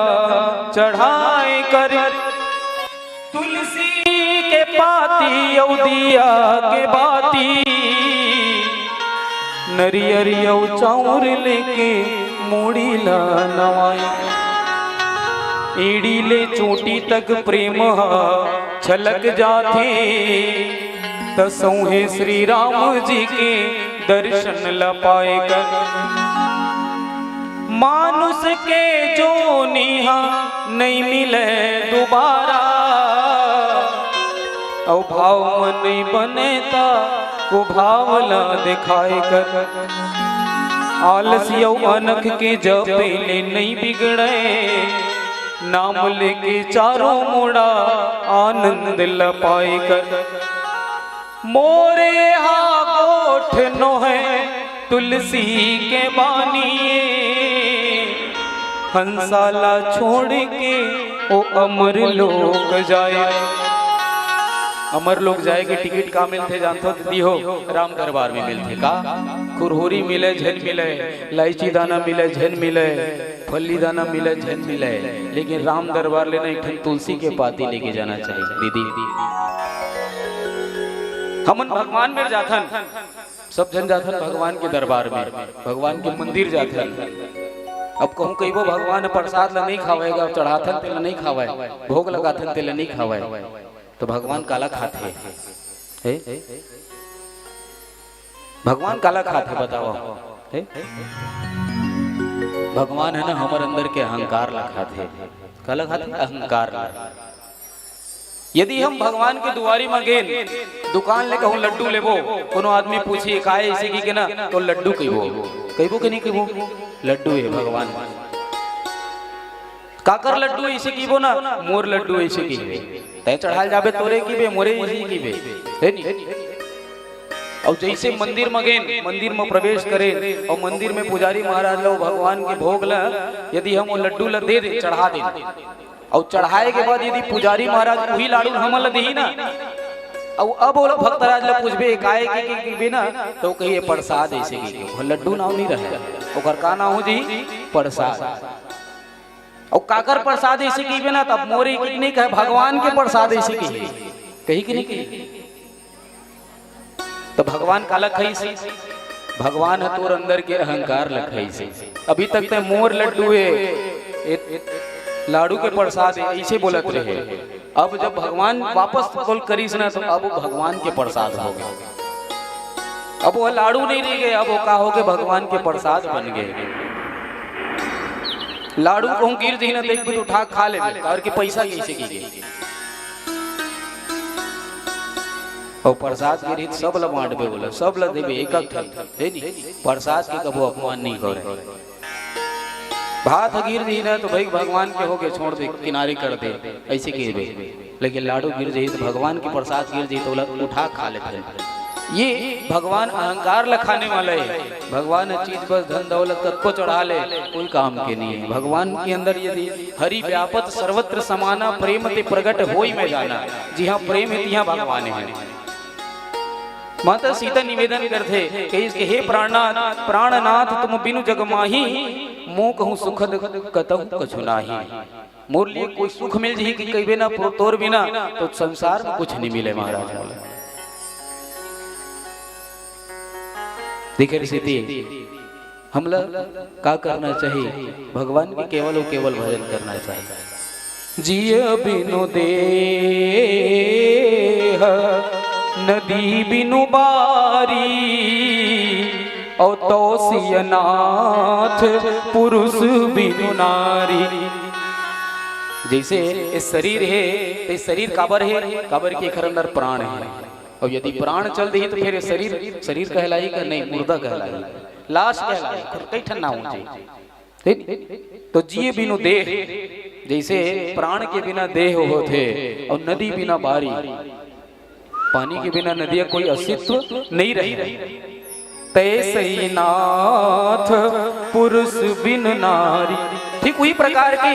चढ़ाए कर, तुलसी के पाती अउ दिया के बाती, नरियर अउ चाउर लेके मुड़ी ला नवाए। एड़ी ले चोटी तक प्रेम ह छलक जाथे, त सौंहे श्री राम जी के दर्शन ल पाए कर। मानुष के जोनी ह नइ मिले दुबारा, अउ भाव म नइ बने त कुभाव ल देखाए कर। आलस अउ अनख के जपे ले नइ बिगड़े, नाम लेके चारों मुड़ा आनंद ल पाए कर। मोरे हा गोठ नोहे तुलसी के बानी, हंसा ला छोड़ के ओ अमर लोक जाए। अमर लोक जाए के टिकट का मिलथे जानथो दीदी हो? राम दरबार में मिलथे। का? खुरहुरी मिले झन मिले, लाइची दाना मिले झन मिले, फल्ली दाना मिले झन मिले, लेकिन राम दरबार ले ना एक ठन तुलसी के पाती लेके जाना चाहिए दीदी। हमन भगवान मेर जाथन, सब झन जाथन भगवान के दरबार में, भगवान के मंदिर जाथन। अब कहूँ कहिबो भगवान प्रसाद ला नहीं खावय गा, चढ़ाथन तेला नहीं खावय, भोग लगाथन तेला नहीं खावय, तो भगवान काला खाथे? हे? भगवान काला खाथे बताओ? हे? भगवान हे ना हमर अंदर के अहंकार ला खाथे। काला खाथे? अहंकार ला। यदि हम भगवान के दुआरी म गेन, दुकान ले कहूँ लड्डू लेबो, कोनो आदमी पूछी काय ऐसे की के ना, तो लड्डू कहिबो। कहिबो के नहीं कहिबो? लड्डू हे भगवान। काकर लड्डू ऐसे कहिबो ना, मोर लड्डू ऐसे कहिबे। तय चढ़ाल जाबे तोरे कहिबे, मोरे ऐसे कहिबे। हे नी? अउ जैसे मंदिर म गेन, मंदिर म प्रवेश करेन, अउ मंदिर में पुजारी महाराज ला भगवान के भोग ला, यदि हम वो लड्डू ला दे दे, चढ़ा दे, अउ चढ़ाए के बाद यदि पुजारी महाराज उही लाडू हमन ला देही ना, अउ अब ओला भक्तराज ला पूछबे, "काय के, के, के बे ना?" तो कहिए, "प्रसाद ऐसे की के।" वो लड्डू नाव नहीं रहे, ओकर का नाव हो जी? प्रसाद। अउ काकर प्रसाद ऐसे की बे ना, तब मोरे की नहीं कहे, भगवान के प्रसाद ऐसे की, कही कि नहीं कही? तो भगवान काला खाइस? भगवान ह तोर अंदर के अहंकार ल खाइस। अभी तक ते मोर लड्डू हे, ए, लाडू के प्रसाद हे, ऐसे बोलत रहे। अब जब भगवान वापस बोल करिस ना, तो अब भगवान के प्रसाद हो गए। अब वो लाडू नहीं रह गए, अब वो का हो गए, भगवान के प्रसाद बन गए। लाडू कहूँ गिर जही ना, तो एक भी उठा खा ले, करके पैसा कैसे गिर गए। अउ प्रसाद के रीत सब ल बांटबे, बोला, सब ल देबे, एक एक ठन, हे नी? प्रसाद के कभू अपमान नहीं करे। भात ह गिर दी ना, तो भाई, भगवान के होगे, छोड़ दे, किनारे कर दे, ऐसे कहिबे। लेकिन लाडू गिर जाही, तो भगवान के प्रसाद गिर जाही, तो ओला उठा खा लेथे। ये भगवान अहंकार ल खाने वाला है। भगवान ह चीज बस धन दौलत कतको चढ़ा ले, कोई काम के नहीं है। भगवान के अंदर यदि हरि व्यापत सर्वत्र समाना, प्रेम ते प्रगट होई में जाना। जिहाँ प्रेम है, तिहाँ भगवान है। माता सीता निवेदन करथे, कहिस कि, "हे प्राणनाथ, प्राणनाथ तुम बिनु जग माही, मो कहूँ सुखद कतहु कछु नाही।" मोर लिए कोई सुख मिल जही कि कहिबे ना, तोर बिना तो संसार में कुछ नहीं मिले महाराज मोला। देखे रीति हमला का करना चाहिए? भगवान के केवल अउ केवल भजन करना चाहिए। जिय बिनु देह, नदी बिनु बारी, अउ तौ सिय नाथ, पुरुष बिनु नारी। जैसे ये शरीर हे, तो ये शरीर काबर हे? काबर के एखर अंदर प्राण हे। अउ यदि प्राण चल देही, तो फिर ये शरीर, शरीर कहलाही का नहीं, मुर्दा कहलाही, लाश कहलाही, कई ठन नाम होथे। ठीक? तो जिय बिनु देह, जैसे प्राण के बिना देह होथे, अउ नदी बिना बारी, पानी के बिना नदिया कोई अस्तित्व नहीं रहे। तैसई नाथ पुरुष बिन नारी। ठीक वही प्रकार के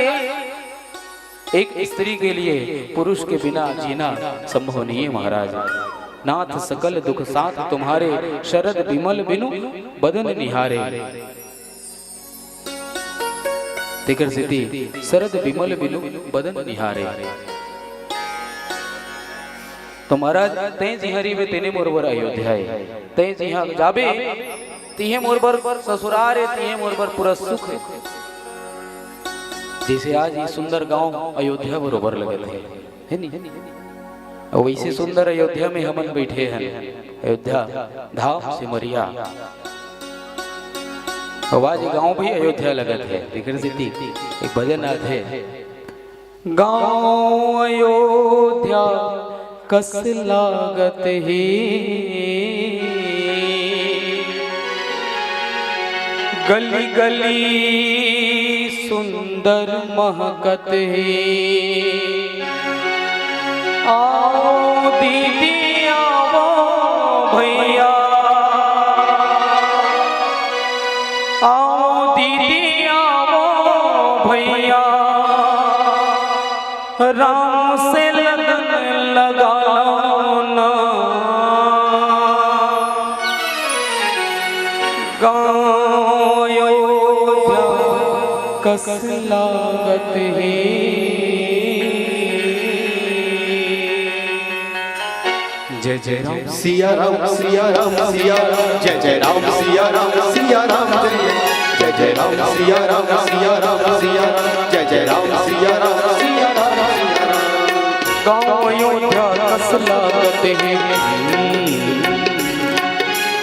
एक स्त्री के लिए पुरुष के बिना जीना संभव नहीं है महाराज। नाथ सकल दुख साथ तुम्हारे, शरद विमल बिनु बदन निहारे। तेकर सेती शरद विमल बिनु बदन निहारे। तो महाराज, तैं जिहां रहिबे तेने मोर बर अयोध्या हे, तैं जिहां जाबे तिहे मोर बर ससुरार हे, तिहे मोर बर पूरा सुख हे। जैसे आज ये सुंदर गांव अयोध्या बरोबर लगत हे, हे नी? अउ वैसे सुंदर अयोध्या में हमन बैठे हन, अयोध्या धाम सिमरिया। अउ आज गांव भी अयोध्या लगत हे। तेकर सेती एक भजन आथे, गांव अयोध्या कस लागत हे, गली गली सुंदर महकत हे। आओ दीदी आओ भैया, आओ दीदी आओ भैया, राम से लगन लगा लो। कस लागत हे। जय जय राम सिया राम सिया राम सिया राम, जय जय राम सिया राम सिया राम, जय जय राम सिया राम सिया राम सिया राम, जय जय राम सिया राम सिया राम सिया राम। गाँव अयोध्या कस लागत हे,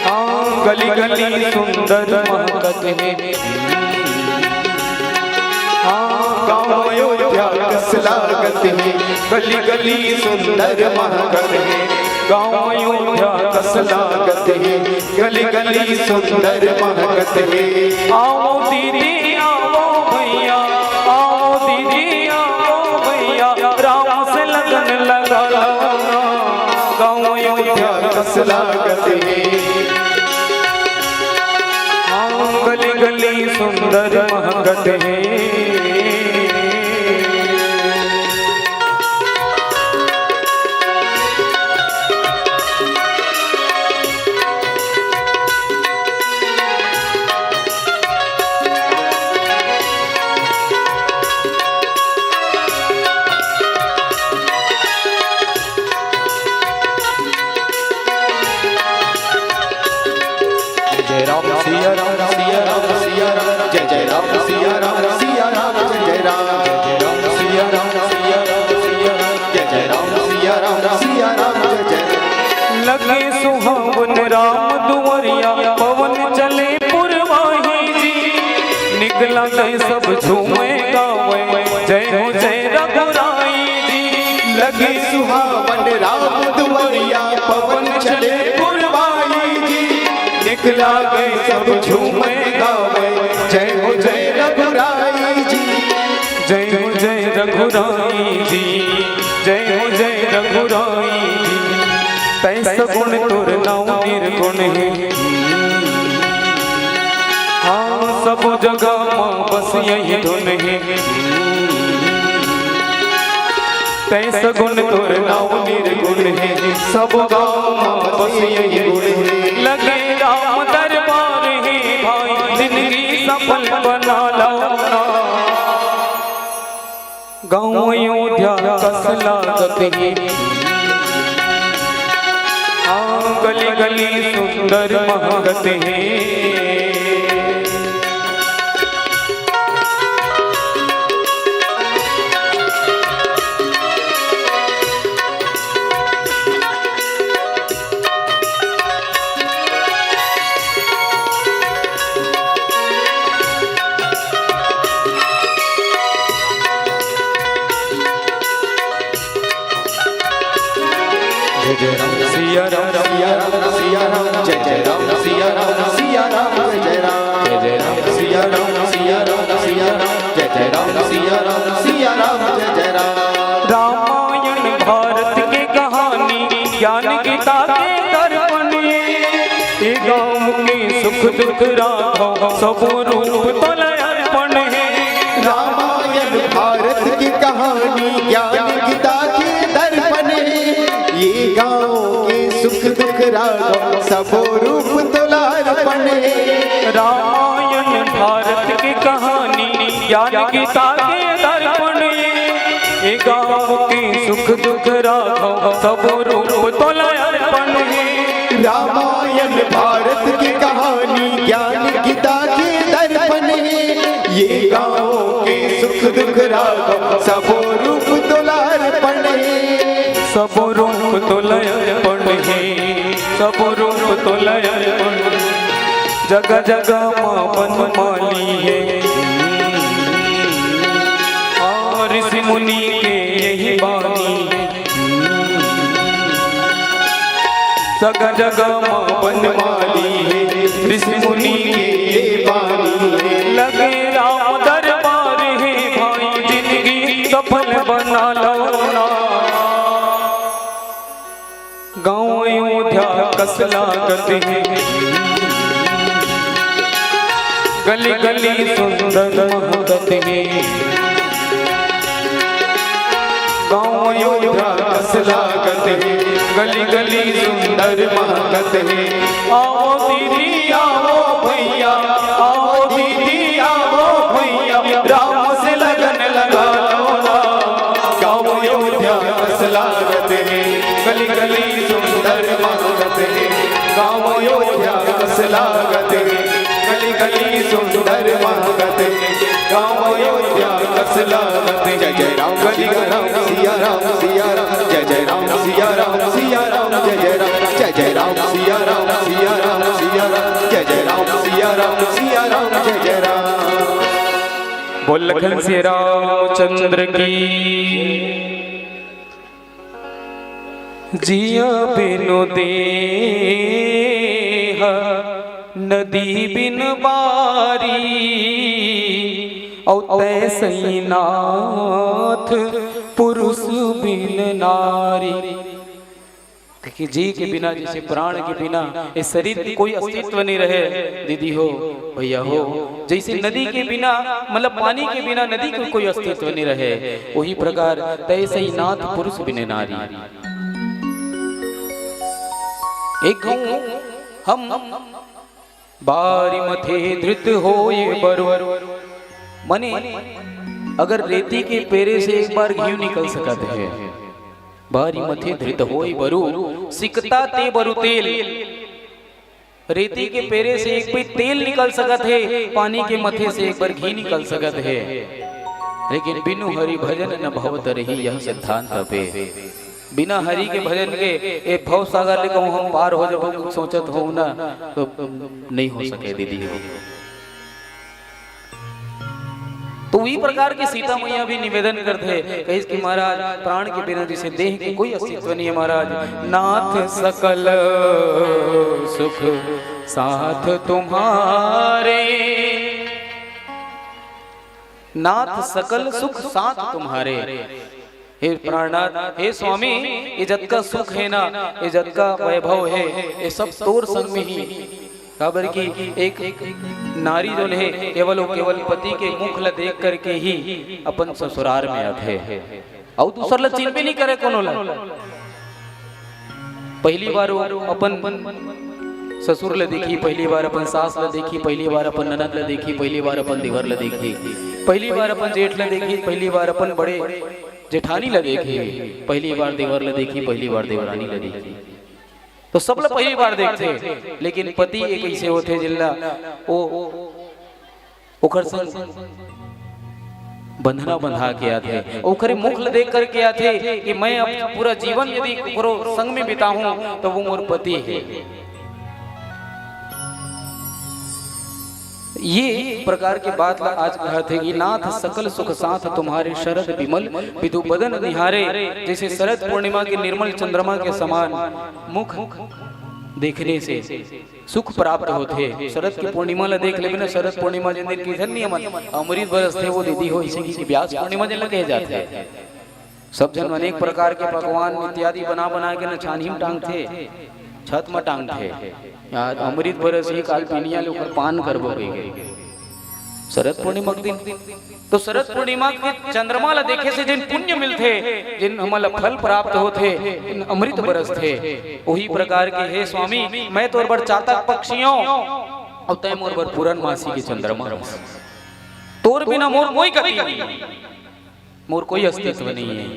हाँ, गली गली सुंदर महकत हे। हाँ, गाँव अयोध्या कस लागत हे, गली गली सुंदर महकत हे। गाँव अयोध्या कस लागत हे, गली गली सुंदर महकत हे। आओ दीदी आओ भैया, आओ दीदी आओ भैया, राम से लगन लगा लो ना। गाँव अयोध्या कस लागत हे, हाँ, गली गली सुंदर महकत हे। जय जय राम सिया राम सिया राम सिया राम, जय जय राम सिया राम सिया राम, जय जय राम, जय जय राम सिया राम सिया राम सिया राम, जय जय राम सिया राम सिया राम, जय जय। लगे सुहावन राम दुवरिया, पवन चले पुरवाही जी। निकला गए सब झूमे गावे, जय हो जय रघुराई जी। लगे सुहावन राम दुवरिया, पवन चले पुरवाई जी। निकला गए सब झूमे गावे, जय हो जय रघुराई जी। जय हो जय रघुराई जी, जय हो जय रघुराई जी। तैं सगुण तोर नाव निर्गुण हे। हाँ, सब जगह माँ बस यही धुन हे। तैं सगुण तोर नाव निर्गुण हे, सब गाँव माँ बस यही गुण हे। लगे राम दरबार हे भाई, जिंदगी सफल बना लो ना। गाँव अयोध्या कस लागत हे, हाँ, गली गली सुंदर महकत हे। जय जय राम सिया राम सिया राम सिया राम, जय जय राम सिया राम सिया राम, जय जय राम, जय जय राम सिया राम सिया राम सिया राम, जय जय राम सिया राम सिया राम, जय जय राम। रामायण भारत के कहानी, ज्ञान गीता के दर्पण हे। ए गाँव के सुख दुख राघव, सब रूप तोला अर्पण हे। रामायण भारत की कहानी, ज्ञान गीता के दर्पण हे। ये गाँव के सुख दुख राघव, सब रूप तोला अर्पण हे। रामायण भारत की कहानी, ज्ञान गीता के दर्पण हे। ए गाँव के सुख दुख राघव, सब रूप तोला अर्पण हे। रामायण भारत की कहानी, ज्ञान गीता के दर्पण हे। ये गाँव के सुख दुख राघव, सब रूप तोला अर्पण हे। सब रूप तोला अर्पण हे, सब रूप तोला अर्पण। जगह जगह माँ बनमाली हे, हाँ, ऋषि मुनि के यही बानी। जगह जगह माँ बनमाली हे, ऋषि मुनि के ये बानी हे। लगे राम दरबार हे भाई, जिंदगी सफल बना लो ना। गाँव अयोध्या कस लागत हे, गली गली सुंदर महकत हे। गाँव अयोध्या कस लागत हे, गली गली सुंदर महकत हे। आओ दीदी आओ भैया, आओ दीदी आओ भैया, लागत, गली गली सुंदर महकत, गाँव अयोध्या कस लागत। जय जय राम, सिया राम, सिया राम, सिया राम। जय जय राम, सिया राम, सिया राम। जय जय राम, जय जय राम, सिया राम, सिया राम, सिया राम। जय जय राम, सिया राम, सिया राम। जय जय राम। बोल लखन सिया रामचंद्र की। जिया बिनु देह नदी बिन बारी, औ तैसई नाथ पुरुष बिन नारी। देखिए, जी के बिना, जैसे प्राण के बिना इस शरीर के कोई अस्तित्व नहीं रहे, दीदी हो, भैया हो, जैसे नदी के बिना, मतलब पानी के बिना नदी के कोई अस्तित्व नहीं रहे, वही प्रकार तैसई नाथ पुरुष बिन नारी। एक कहूँ हम बारी मथे धृत होए बरु, मने अगर रेती के पेरे से एक बार घी निकल सकत हे, बारी मथे धृत होए बरु, सिकता ते बरु तेल। रेती के पेरे से एक पीत तेल निकल सकत हे, पानी के मथे से एक बार घी निकल सकत हे, लेकिन बिनु हरि भजन न भव तरही, यह सिद्धांत पे। बिना हरि के भजन के ए भव सागर ले कहूँ हम पार हो जाबो, सोचत हो ना, तो नहीं हो सके दीदी हो। तो वही प्रकार के सीता मैया भी निवेदन करथे, कहिस कि महाराज, प्राण के बिना जैसे देह के कोई अस्तित्व नहीं है महाराज। नाथ सकल सुख साथ तुम्हारे, नाथ सकल सुख साथ तुम्हारे। हे प्राणनाथ, हे स्वामी, ये जतका सुख हे ना, ये जतका वैभव हे, ये सब तोर संग में ही। काबर कि एक नारी जोन हे, केवल अउ केवल पति के मुख ल देख करके ही अपन ससुरार में आथे, अउ दूसर ल चिन्हबे नहीं करे कोनो ल। पहली बार वो अपन ससुर ल देखी, पहली बार अपन सास ल देखी, पहली बार अपन ननद ल देखी, पहली बार अपन देवर ल देखी, पहली बार अपन जेठ ल देखी, पहली बार अपन बड़े जेठानी ल देखी, पहली बार देवर ल देखी, पहली बार देवरानी ल देखी। तो सब ल पहली बार देखथे, लेकिन पति एक ऐसे होथे जिनला वो ओकर संग बंधना बंधा के आथे, ओकरे मुख ल देख करके आथे कि मैं अब पूरा जीवन यदि ओकरो संग में बिताहूं तो वो मोर पति हे। ये प्रकार के बात ला आज कहत हे कि नाथ सकल सुख साथ तुम्हारे, शरद विमल विधु बदन निहारे। जैसे शरद पूर्णिमा के निर्मल चंद्रमा के समान मुख देखने से सुख प्राप्त होथे। शरद की पूर्णिमा ला देख लेबे ना, शरद पूर्णिमा जिन दिन किसन नियमन अमृत बरसथे, वो दीदी हो इसे की ब्यास पूर्णिमा जिन ला कहे जाथे। सब झन अनेक प्रकार के पकवान इत्यादि बना बना के न छानही म टांगथे, छत म टांगथे। आज अमृत बरसही, काल पिनिया ले ओकर पान करबो कहिके। शरद पूर्णिमा के दिन तो शरद पूर्णिमा के चंद्रमा ला देखे से जिन पुण्य मिलथे, जिन हमन ला फल प्राप्त होथे, जिन अमृत बरसथे, वही प्रकार के हे स्वामी, मैं तोर बर चातक पक्षी हों, अउ तैं मोर बर पूरनमासी के चंद्रमा हस। तोर बिना मोर कोई गति नहीं, मोर कोई अस्तित्व नहीं है।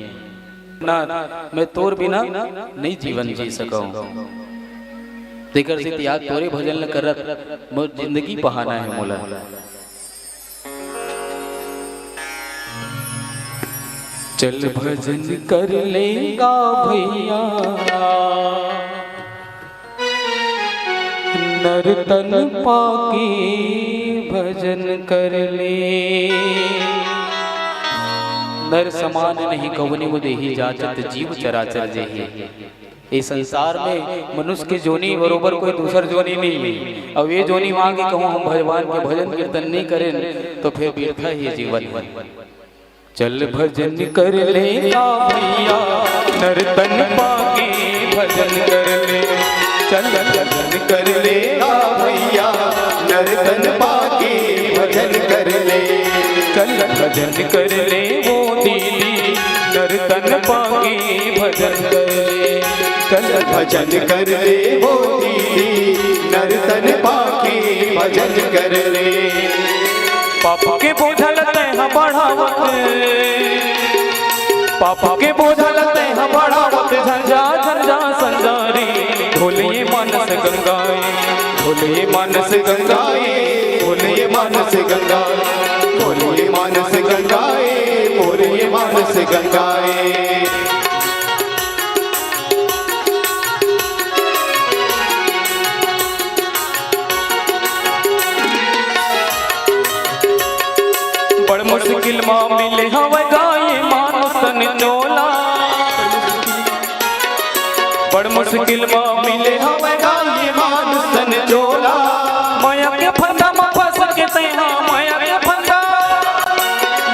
ना, मैं तोर बिना नहीं जीवन जी सकूं। तेकर से तियाग तोरे भजन ल करत मोर जिंदगी पहाना है मोला। चल भजन कर लेगा भैया, नर तन पाके भजन कर ले। नर समान नहीं कवनि को देही, जाचत जीव चराचर जेही। ए संसार में मनुष्य के जोनी बरोबर कोई दूसर जोनी नहीं है। अब ये जोनी मांगे कहूँ हम भगवान के भजन कीर्तन नहीं करें तो फिर व्यर्थ ही जीवन है। चल भजन कर लेगा भैया, नर तन पाके भजन कर ले। चल भजन कर लेगा भैया, नर तन पाके भजन कर ले। चल भजन कर ले वो दीदी, नर तन पाके भजन कर ले। चल भजन कर ले वो दीदी, नर तन पाके भजन कर ले। पाप के बोझल तैं ह बढ़ावत, पाप के बोझल तैं ह बढ़ावत, झंझा झंझा संजारी, धोले मानस गंगाए, धोले ये मानस गंगा ए, बोले ये मानस गंगा, बोले ये मानस गंगा ए, बोले ये मानस गंगा ए। बड़ मुश्किल मा मिले हवय गा ये मानुष तन चोला। बड़ मुश्किल मा मिले हवय गा ये मानुष तन चोला। मया के फंदा मा फंस के तैहा, मया के फंदा,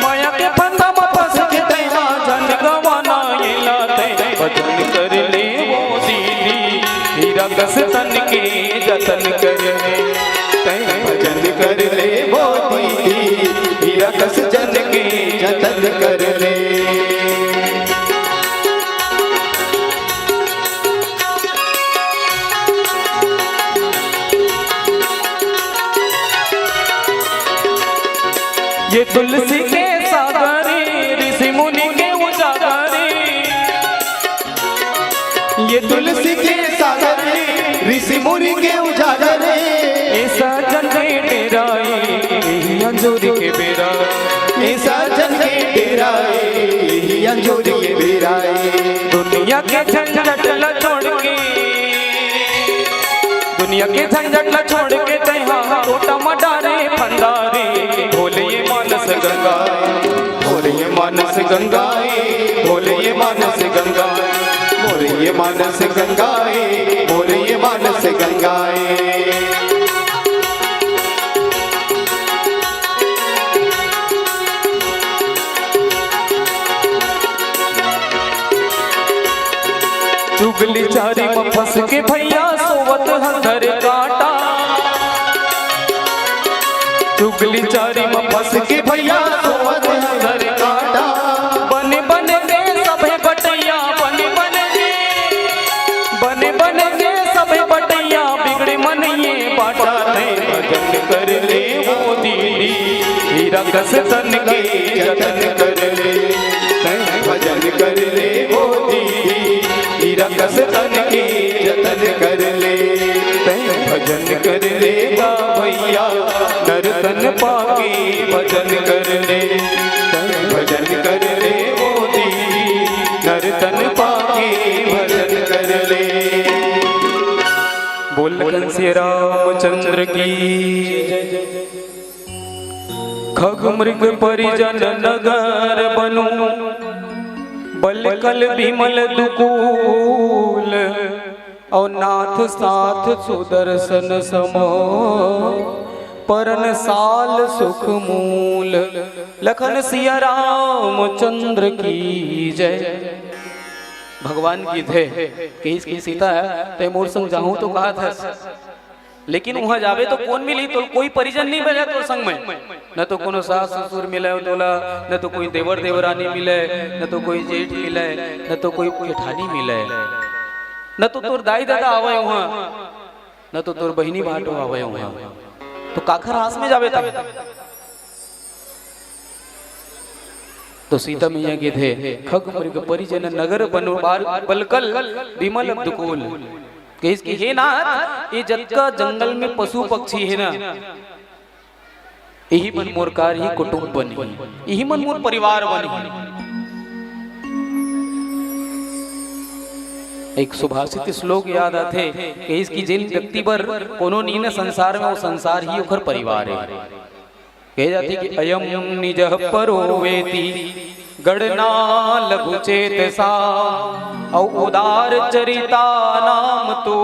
मया के फंदा मा फंस के तैहा, झन गवाना येला तैं भजन कर ले वो दीदी, हीरा कस तन के जतन कर ले। तैं भजन कर ले वो दीदी, हीरा कस जन के जतन कर ले। ये तुलसी के सागरे, ऋषि मुनि के उजागरे। ये तुलसी के सागरे, ऋषि मुनि के उजागरे। ए सजन के डेरा ए, एही अंजोरी के बेरा। ए सजन के डेरा ए, एही अंजोरी के बेरा ए। दुनिया के झंझट ला छोड़ के, दुनिया के झंझट ला छोड़ के तैहा कोटा मा डारे फंदा रे। भोले ये मानस गंगा, भोले ये मानस गंगा ए, भोले ये मानस गंगा, भोले ये मानस गंगा ए, भोले ये मानस गंगा ए। चुगली चारी म फंस के भैया सोवत हंधर कांटा। चुगली चारी म फंस के भैया सोवत हंधर कांटा। बन बन के सभे बटैया, बन बन के, बन बन के सभे बटैया, बिगड़े मन ये बाटा। तैं भजन कर ले वो दीदी, हीरा कस तन के जतन कर ले। तैं भजन कर ले वो दीदी, हीरा कस तन के जतन कर ले। तैं भजन कर ले गा भैया, नर तन पाके भजन कर ले। तैं भजन कर ले वो दीदी, नर तन पाके भजन कर ले। बोल कंसी रामचंद्र की। खग मृग परिजन नगर बनु, बलकल बिमल दुकूल, अउ नाथ साथ सुदर्शन समो, परन साल सुख मूल। लखन सिया रामचंद्र की जय। भगवान की थे, कहिस कि सीता, तैं मोर संग जाहूं तो कहा था, लेकिन उहां जाबे तो कोन मिलही? तोला कोई परिजन नइ मिलय तोर संग में, न तो कोनो सास ससुर मिलय तोला, न तो कोई देवर देवरानी मिलय, न तो कोई जेठ मिलय, न तो कोई जेठानी मिलय, न तो तोर दाई ददा आवय उहां, न तो तोर बहिनी भाटो आवय उहां। तो काखर आस में जाबे तैं? तो सीता मैया कहिथे, खग मृग परिजन नगर बनु बार-, बलकल बिमल दुकूल। कहिस कि हे नाथ, ये जतका जंगल में पशु पक्षी हे ना, इही मन मोर कार ही कुटुंब बनही, इही मन मोर परिवार बनही। एक सुभाषित श्लोक याद आथे, कहिस कि जेन व्यक्ति बर कोनो नी न संसार में, वो संसार ही ओकर परिवार हे। कहे जाथे कि अयम निजः परो वेति गणना लघु चेतसा, अउ उदार चरिता नाम तो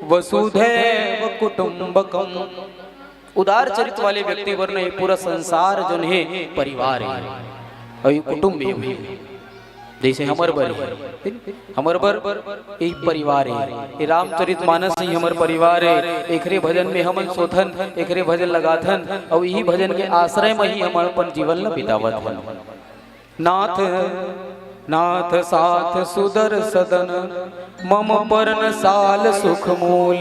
वसुधैव कुटुंबकम। उदार चरित वाले व्यक्ति बर न ये पूरा संसार जोन हे परिवार हे, अउ ये कुटुंब हे। जइसे हमर बर हे, हमर बर एक परिवार हे, ये रामचरित मानस ही हमर परिवार हे। एकरे भजन में हमन सोथन, एकरे भजन लगाथन, अउ इही भजन के आश्रय में ही हमन अपन जीवन ल बितावत हन। नाथ, नाथ साथ सुदर सदन, मम परन साल सुख मूल।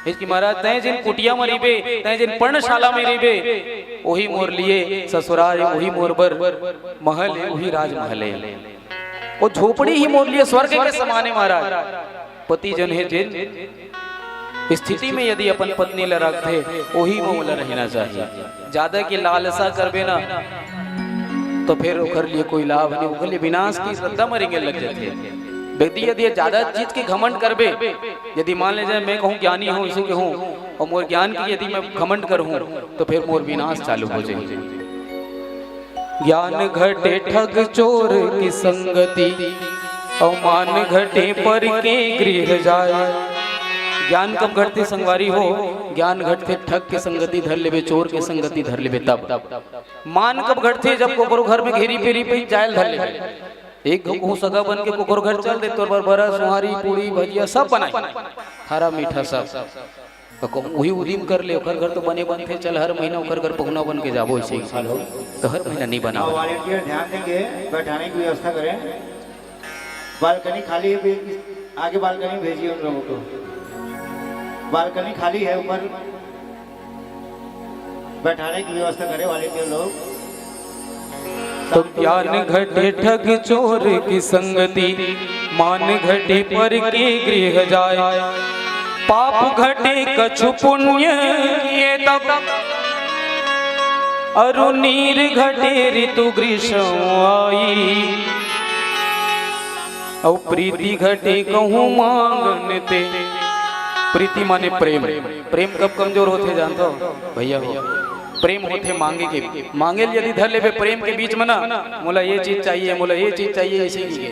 इसकी महाराज, तैं जिन कुटिया में रहिबे, तैं जिन पर्णशाला में रहिबे, वही मोर लिए ससुराल हे, वही मोर बर महल हे, वही राजमहल हे। वो झोपड़ी ही मोर लिए स्वर्ग के समान हे महाराज। पति जन हे जिन, स्थिति में यदि अपन पत्नी ला रखथे, ओही में ओला रहना चाहिए। ज्यादा के लालसा करबे ना, तो फिर ओकर लिए कोई लाभ नहीं, ओकर लिए विनाश के रद्दा में रेंगे लग जाथे। व्यक्ति यदि ये ज्यादा चीज के घमंड करबे, यदि मान ले जाए मैं कहूँ ज्ञानी हूँ, इसे कहूँ, और मोर ज्ञान की यदि मैं घमंड करूँ, तो फिर मोर विनाश चालू हो जाए। ज्ञान घटे ठग चोर की संगति, अउ मान घटे पर के गृह जाय। ज्ञान कब घटथे संगवारी हो? ज्ञान घटथे ठग के संगति धर लेबे, चोर के संगति धर लेबे तब। मान कब घटथे? जब कोकरो घर में घेरी पेरी पे जायल धर लेबे। एक घो सगा बन के कोकरो घर चल दे, तोर बर बरा, सुहारी, पूड़ी, भजिया सब बनाई, खारा मीठा सब। तो कहूँ उही उदिम कर ले, ओकर घर तो बने बनथे, चल हर महीना ओकर घर पहुना बन के जाबो, ऐसे ही। तो हर महीना नहीं बनाओ। वॉलंटियर ध्यान देंगे, बैठाने की व्यवस्था करें। बालकनी खाली है, भी-, आगे बालकनी भेजिए उन लोगों को। बालकनी खाली है, ऊपर बैठाने की व्यवस्था करें वॉलंटियर लोग। तो ज्ञान घटे ठग चोर की संगति, मान घटे पर के गृह जाय। पाप घटे कछु पुण्य ये तब, अरु नीर घटे ऋतु ग्रीष्म आई। अउ प्रीति घटे कहूँ मांगन ते। प्रीति माने प्रेम। प्रेम कब कमजोर होथे जानथो भैया हो? प्रेम होथे मांगे के। मांगे ल यदि धर लेबे प्रेम के बीच में ना, मोला ये चीज चाहिए, मोला ये चीज चाहिए, ऐसे ही है,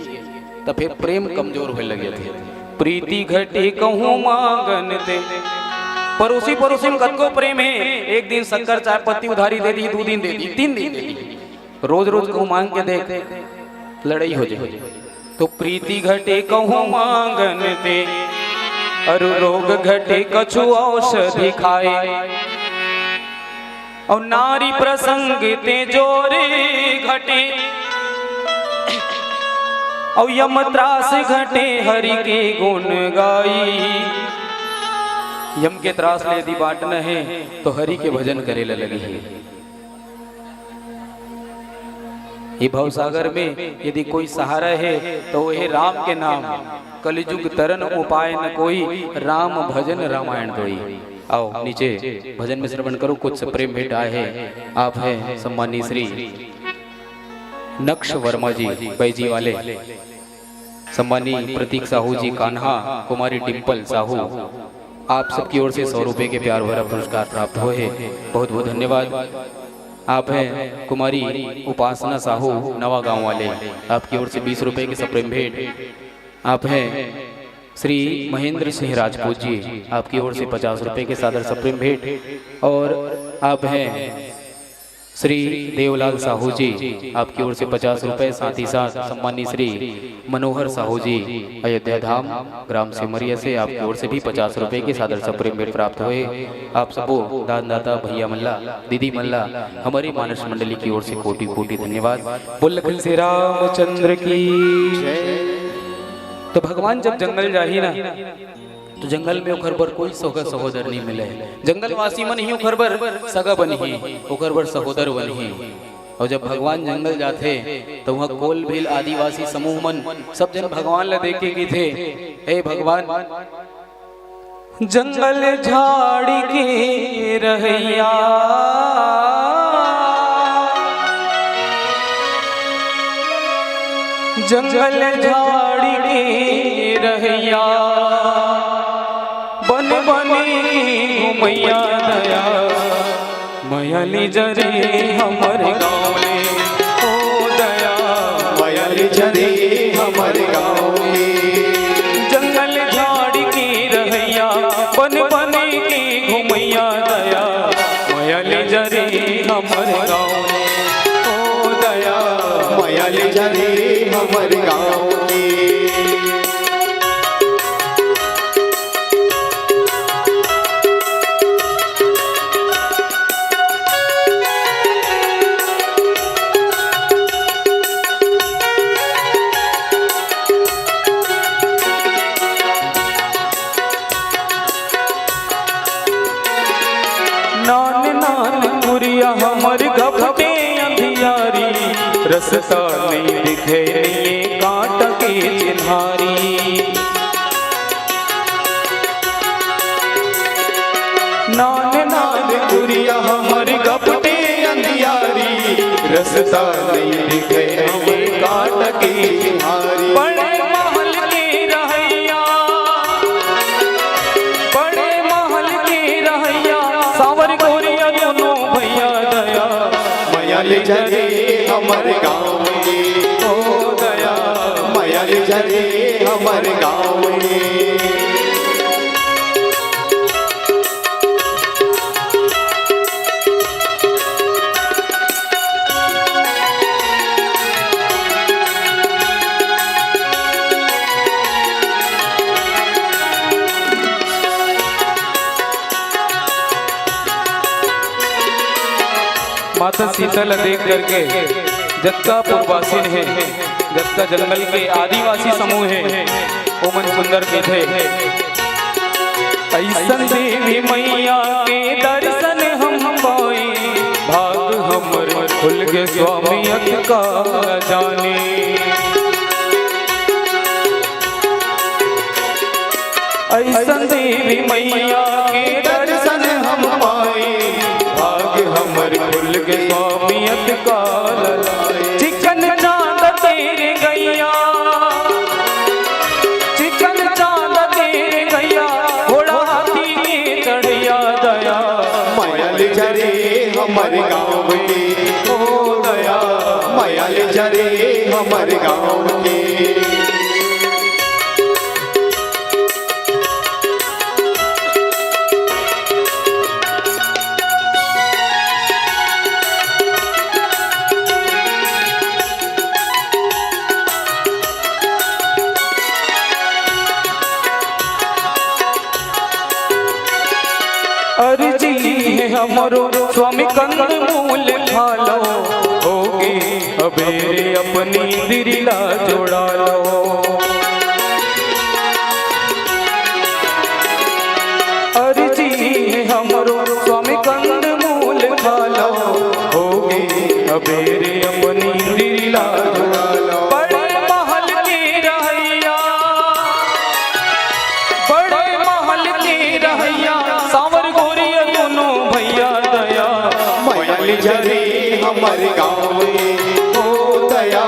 तो फिर प्रेम कमजोर होए लगे थे। प्रीति घटे कहूँ मांगन ते। पड़ोसी पड़ोसी में कतको प्रेम है, एक दिन शक्कर चाय पत्ती उधारी दे दी, दो दिन दे दी, तीन दिन दे दी, रोज रोज कहूँ मांग के देख, लड़ाई हो जाए। तो प्रीति घटे कहूँ मांगन ते, अरु रोग घटे कछु औषधि खाए। अउ नारी प्रसंग ते जोर घटे, अउ यम त्रास घटे हरि के गुण गाई। यम के त्रास ले यदि बांटना है तो हरि के भजन करे ला लगी है। ये भवसागर में यदि कोई सहारा है तो वो है राम के नाम। कलयुग तरन उपाय न कोई, राम भजन रामायण दोई। आओ नीचे भजन में श्रवण करो, कुछ प्रेम भेंट आए हैं। आप हैं सम्माननीय श्री नक्ष वर्मा जी, बैजी वाले, सम्माननीय प्रतीक साहू जी कान्हा, कुमारी डिम्पल साहू, आप सबकी ओर से सौ रुपए के प्यार भरा पुरस्कार प्राप्त हुए है। बहुत बहुत धन्यवाद। आप हैं कुमारी उपासना साहू नवा गांव वाले, आपकी ओर से बीस रुपए के सप्रेम भेंट। आप हैं श्री महेंद्र सिंह राजपूत जी, आपकी ओर से पचास रुपए के सादर सप्रेम भेंट। और आप हैं श्री देवलाल साहू जी, आपकी ओर से पचास रुपए, साथ ही साथ सम्माननीय श्री मनोहर साहू जी, अयोध्या धाम, ग्राम सिमरिया से, आपकी ओर से भी पचास रुपए के सादर सप्रेम भेंट प्राप्त हुए। आप सबो दानदाता भैया मल्ला, दीदी मल्ला, हमारी मानस मंडली की ओर से कोटि कोटि धन्यवाद। बोल लखन से रामचंद्र की। तो भगवान जब जंगल जाही ना, तो जंगल में ओकर बर कोई सगा सहोदर नहीं मिले। जंगलवासी मन ही ओकर बर सगा बनही, ओकर बर सहोदर बनही। और जब भगवान जंगल जाथे, तो वहाँ कोल भील आदिवासी समूह मन सब जन भगवान ला देख के कहिथे, "हे भगवान, जंगल झाड़ी के रहैया, जंगल झाड़ी के रहैया, बन बन के घुमैया दया, मया लीजा रे हमर गाँव ले, ओ दया, मया लीजा रे हमर गाँव ले।" जंगल झाड़ी के रहैया, बन बन के घुमैया दया, मया लीजा रे हमर गाँव ले, ओ दया, मया लीजा रे हमर गाँव ले। नान नान कुरिया हमर घपटे अंधियारी, रस्ता नहीं दिखे ये कांट के चिन्हारी। रस्ता नइ दिखे हमर काटकी हारी। बड़े महल के रहइया, बड़े महल के रहइया, साँवर गोरिया दूनों भइया दया। मया ले जा रे हमर गाँव के, ओ दया, मया ले जा रे हमर गाँव के। माता सीता ला देख करके जतका पुरवासिन हे, जतका जंगल के आदिवासी समूह हे, ओमन सुंदर कहिथे। अइसन देवी मइया के दर्शन हम पाए, भाग हमर खुल गे स्वामी अतका जाने। अइसन देवी मइया के दर्शन हम पाए, भाग हमर खुल गे स्वामी अतका जाने। चिकन चांद तेरे गइया, चिकन चांद तेरे गइया, घोड़ा हाथी के चढ़िया दया। मया ले जा रे हमर गाँव के, ओ दया, मया ले जा रे हमर गाँव के। अर्जी हे हमरो स्वामी कंद मूल खालो, होगे अबेरे अपनी दिरिला जोड़ा लो। अर्जी हे हमरो स्वामी कंद मूल खालो, होगे अबेरे अपनी दिरिला जोड़ा लो। बड़े महल के रहइया, बड़े महल के रहइया, साँवर गोरिया दूनों भइया दया। मया ले जा रे हमर गाँव के, ओ दया,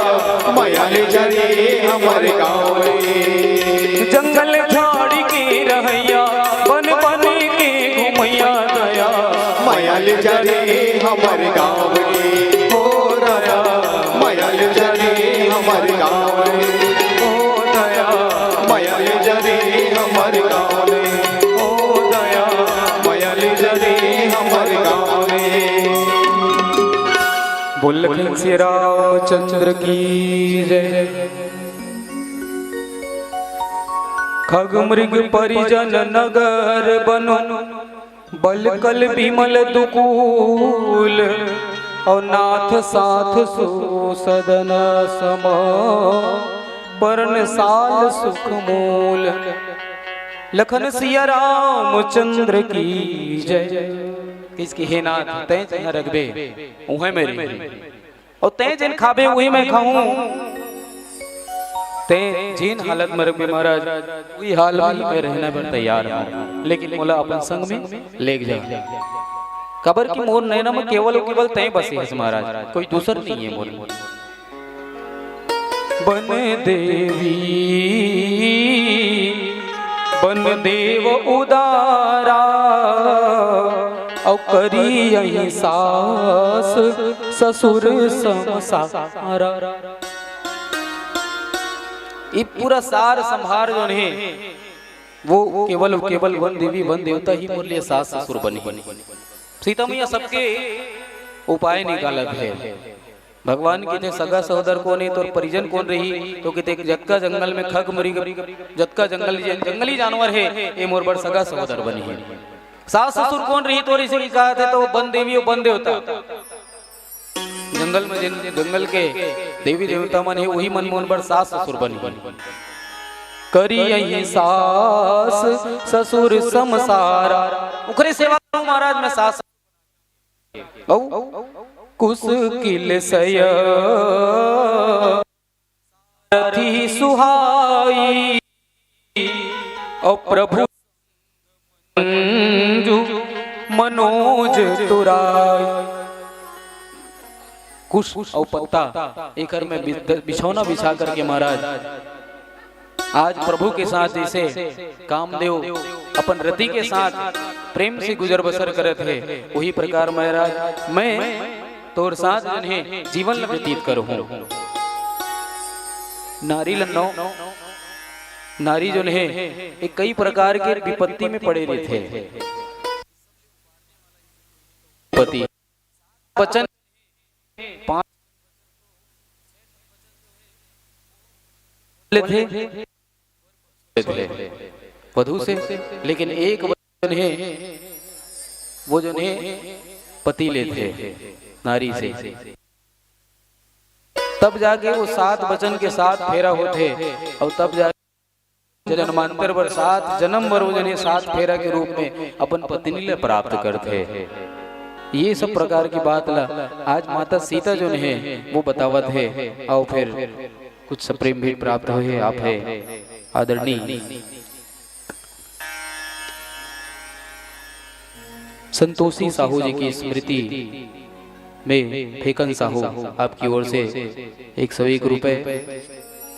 मया ले जा रे हमर गाँव के। जंगल झाड़ी के रहइया, बन बन के घुमइया दया। मया ले जा रे हमर गाँव के, ओ दया, मया ले जा रे हमर गाँव के। ओ दया, मया ले जा रे हमर गाँव रे, ओ दया, मया ले जा रे हमर गाँव रे। बोल लखन श्री रामचंद्र की जय। खग मृग परिजन नगर बनो, बल कल बिमल दुकूल, अउ नाथ साथ सुसदन सम, परन साल सुख मूल। लखन सिया रामचंद्र की जय। कहिस कि हे नाथ, तैं जिहाँ रहिबे, उहें मैं रहिहूँ। अउ तैं जेन खाबे, उही मैं खाहूँ। तैं जेन हालत में रहिबे महाराज, उही हाल में ही मैं रहना बर तैयार हूँ, लेकिन मोला अपन संग में लेग जा। काबर कि मोर नैना में केवल अउ केवल तैं बसे हस महाराज, कोई दूसर नइ हे मोर। बन देवी, बन देव उदारा, अउ करिहैं सास ससुर संसारा। ये पूरा सार संभार जोन हे, वो केवल, केवल वन देवी, वन देवता ही मोर लिए सास ससुर बनही। सीता मैया सबके उपाय निकालत हे। भगवान कहिथे, सगा सहोदर कोन हे, तोर परिजन कोन रही? तो कहिथे, जतका जंगल में खग मृग, जतका जंगल, जंगली जानवर हे, ये मोर बर सगा सहोदर बनही। सास ससुर कोन रही तोर, इसे कहिथे, तो वन देवी अउ वन देवता। जंगल में जिन, जंगल के देवी देवता मन हे, उही मन मोर बर सास ससुर बनही। करिहैं सास ससुर संसारा, उखरे सेवा करूँ महाराज मैं सास। अउ कुसकिल सय सारथी सुहाई, अउ प्रभु मंजू मनोज तुराई। कुश अउ पत्ता, एकर में बिछौना बिछा करके महाराज आज प्रभु के साथ जैसे कामदेव अपन रति के साथ प्रेम से गुजर बसर करत हे, वही प्रकार महाराज मैं तोर साथ जन हे जीवन ल व्यतीत करहूं। नारी ल नौ, नारी जन हे, एक कई प्रकार के विपत्ति में पड़े रहिथे। पति वचन पांच लेथे, लेथे वधु से, लेकिन एक वचन हे, वो जन हे पति लेथे नारी से, तब जाके वो सात वचन के साथ फेरा होथे और तब जाके जन्मांतर बर, सात जन्म बर वो जन हे सात फेरा के रूप में अपन पत्नी ले प्राप्त करथे। ये सब प्रकार की बात ला आज माता सीता जन हे वो बतावत हे। अउ फिर कुछ सप्रेम भेंट प्राप्त होय हे, आप हे आदरणीय संतोषी साहू जी की स्मृति में फेकन साहू आपकी ओर से एक सौ एक रुपए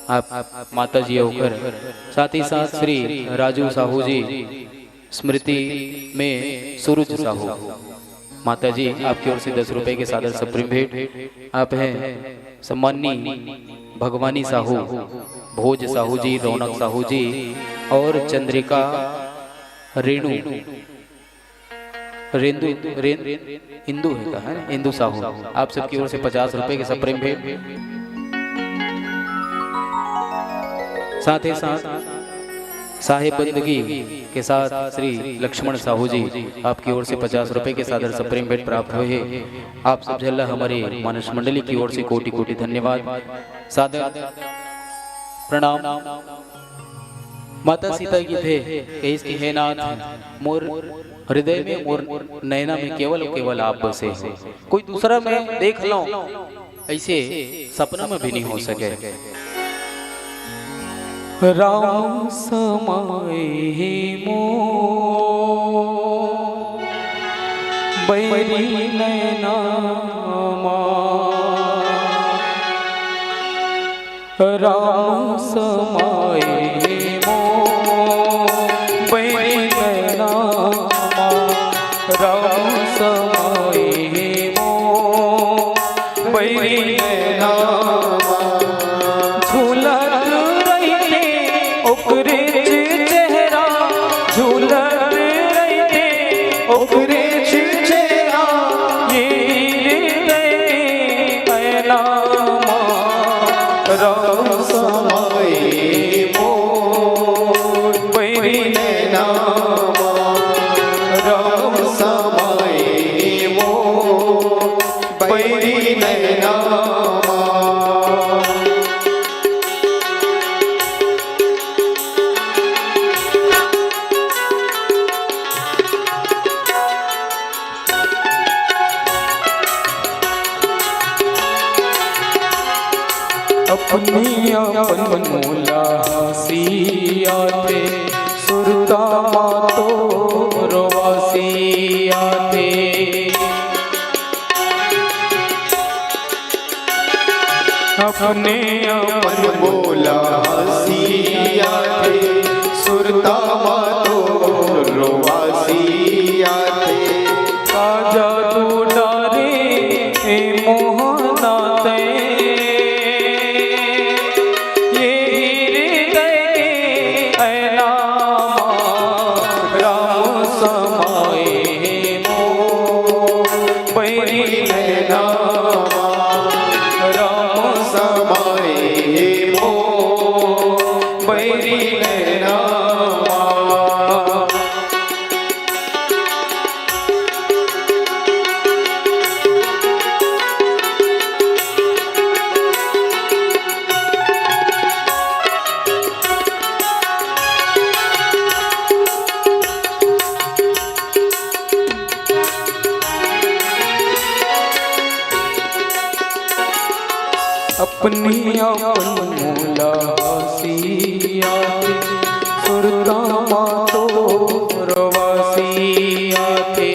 आप माता जी होकर, साथ ही साथ श्री राजू साहू जी स्मृति में सूरज साहू, माता जी आपकी ओर से दस रुपए के सादर सप्रेम भेंट। आप हैं सम्माननीय भगवानी साहू, भोज साहू जी, रौनक साहू जी और चंद्रिका रेणु रेंदु, रेन-, इंदु है का, है ना? इंदु साहू, आप सबकी ओर से पचास रुपए के सप्रेम भेंट। साथ ही साथ साहेब बंदगी के साथ श्री लक्ष्मण साहू जी, आपकी ओर से पचास रुपए के सादर सप्रेम भेंट प्राप्त होय हे। आप सब झन ला हमारे मानस मंडली की ओर से कोटि कोटि धन्यवाद, सादर प्रणाम। माता सीता कहिथे, कहिस कि हे नाथ, मोर हृदय में, मोर नैना में केवल, केवल आप बसे हो। कोई दूसरा मैं देख लौं, ऐसे सपना में भी नहीं हो सके। राम समाए हे मोर बैरी नैना मा। राम समाए मोर बैरी नैना मा, राम समाए मोर बैरी नैना मा। झूलत रहिथे ओकरे चेहरा, झूलत रहिथे ओकरे चेहरा, ये हृदय ऐना मा। राम समाए मोर बैरी नैना मा, राम समाए मोर बैरी नैना मा। अपनी अपन मोला हंसी आथे, सुरता मा तो रोवासी आथे। अपने अपन मोला हंसी आथे, सुरता मा तो रोवासी आथे। का जादू डारे ए मोहना तैं, ये हृदय ऐना मा राम समाए मोर बैरी नैना मा। राम समाए मोर बैरी नैना मा। अपनी अपन मोला हंसी आथे, सुरता मा तो रोवासी आथे।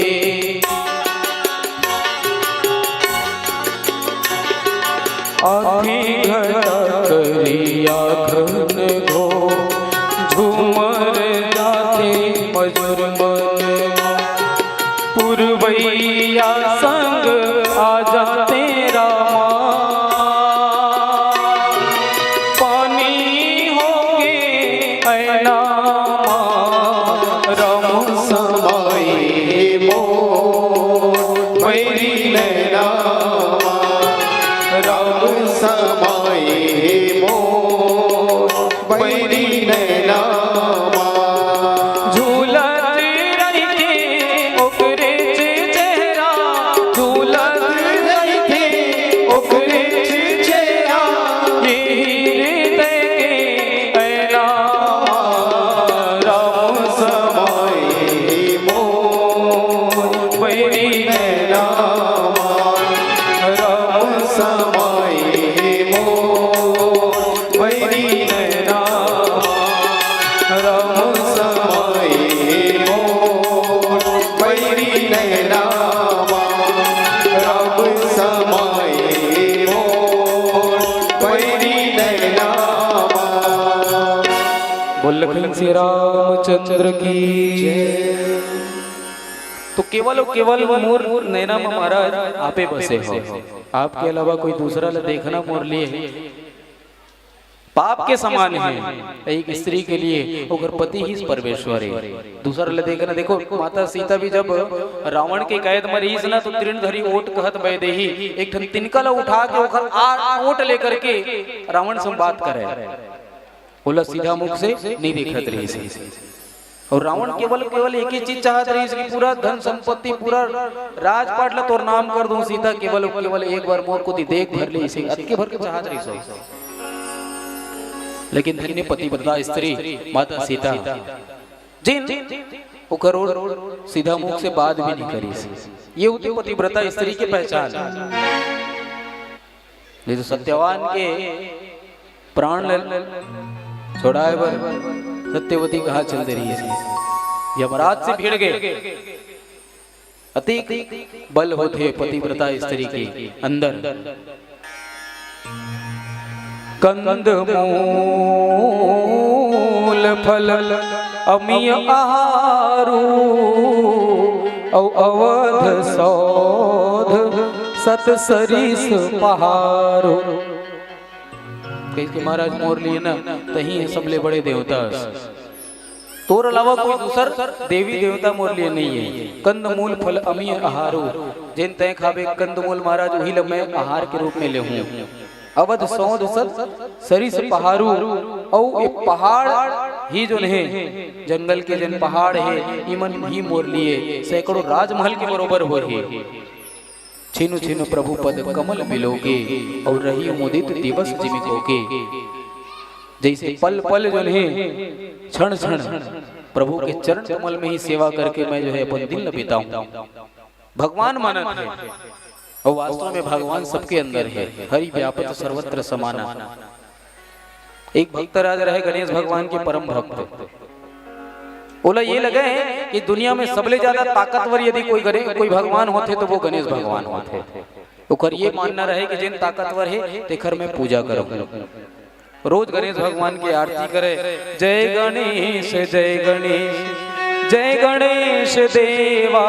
आँखी घटा करिया घन घोर, झूमर जाथे मजूर मन। पुरवैया संग आ जाथे रामा, पानी होगे ऐना मा। राम समाए मोर बैरी नैना मा, राम समाए मोर बैरी नैना मा। झूलत रहिथे ओकरे चेहरा, झूलत रहिथे ओकरे चेहरा, ये हृदय के ऐना मा। राम समाए मोर बैरी नैना मा, राम समाए मोर बैरी नैना मा, राम समाए मोर बैरी नैना मा, राम समाए मोर बैरी नैना मा। बोल लखन श्री रामचंद्र की जय। तो केवल अउ केवल मोर नैना म महाराज आपे बसे हो, आपके अलावा कोई दूसरा ल देखना मोर लिए पाप के समान है। एक स्त्री के लिए ओकर पति ही परमेश्वर है, दूसरा ल देखना। देखो, माता सीता भी जब रावण के कैद म रहिस ना, तो तृण धरी ओट कहत वैदेही, एक ठन तिनका ल उठा के ओकर आ ओट लेकर के रावण से बात करे, ओला सीधा मुख से नहीं देखत रहिस। अउ रावण केवल, केवल एक ही चीज चाहत रहिस कि पूरा धन संपत्ति, पूरा राजपाट ला तोर नाम कर दूं सीता, केवल, केवल एक बार मोर कोती देख भर ले, इसे अतके भर के चाहत रहिस हो। लेकिन धन्य पतिव्रता स्त्री माता सीता, जिन ओकर ओर सीधा मुख से बात भी नहीं करिस। ये होती पतिव्रता स्त्री के पहचान। नहीं तो सत्यवान के प्राण ल छोड़ाए बर सत्यवती कहाँ चल दे रहिस हे। यमराज से भिड़ गए। अतिक बल होथे पतिव्रता स्त्री के अंदर। कंद मूल फल अमिय आहारू, अउ अवध सौध सत सरिस पहारू। कहिस कि महाराज मोर लिए ना तही है सबले बड़े देवता। तोर अलावा कोई दूसर देवी देवता मोर लिए नहीं है। कंद मूल फल अमिय आहारू, जेन तय खाबे कंद मूल महाराज, वही ल मैं आहार के रूप में लेहूं। अवध सौध सत सरिस पहारू, अउ ए पहाड़ ही जोन हे, जंगल के जन पहाड़ हे, इमन ही मोर लिए सैकड़ों राजमहल के बरोबर होही। छिनु छिनु प्रभु पद कमल बिलोके, अउ रही मुदित दिवस जिमि कोके। जैसे पल पल जोन हे, क्षण क्षण प्रभु के चरण कमल में ही सेवा करके मैं जो है अपन दिन ल बिताऊं। भगवान मानत हे, अउ वास्तव में भगवान सबके अंदर हे। हरि व्यापत सर्वत्र समाना। एक भक्तराज रहे गणेश भगवान के परम भक्त। ओला ये लगे कि दुनिया में सबले ज्यादा ताकतवर यदि कोई गणे-, कोई भगवान होथे तो वो गणेश भगवान होथे। ओकर ये मानना रहे कि जेन ताकतवर हे तेखर मैं पूजा करूं। रोज गणेश भगवान की आरती करे, जय गणेश, जय गणेश, जय गणेश देवा,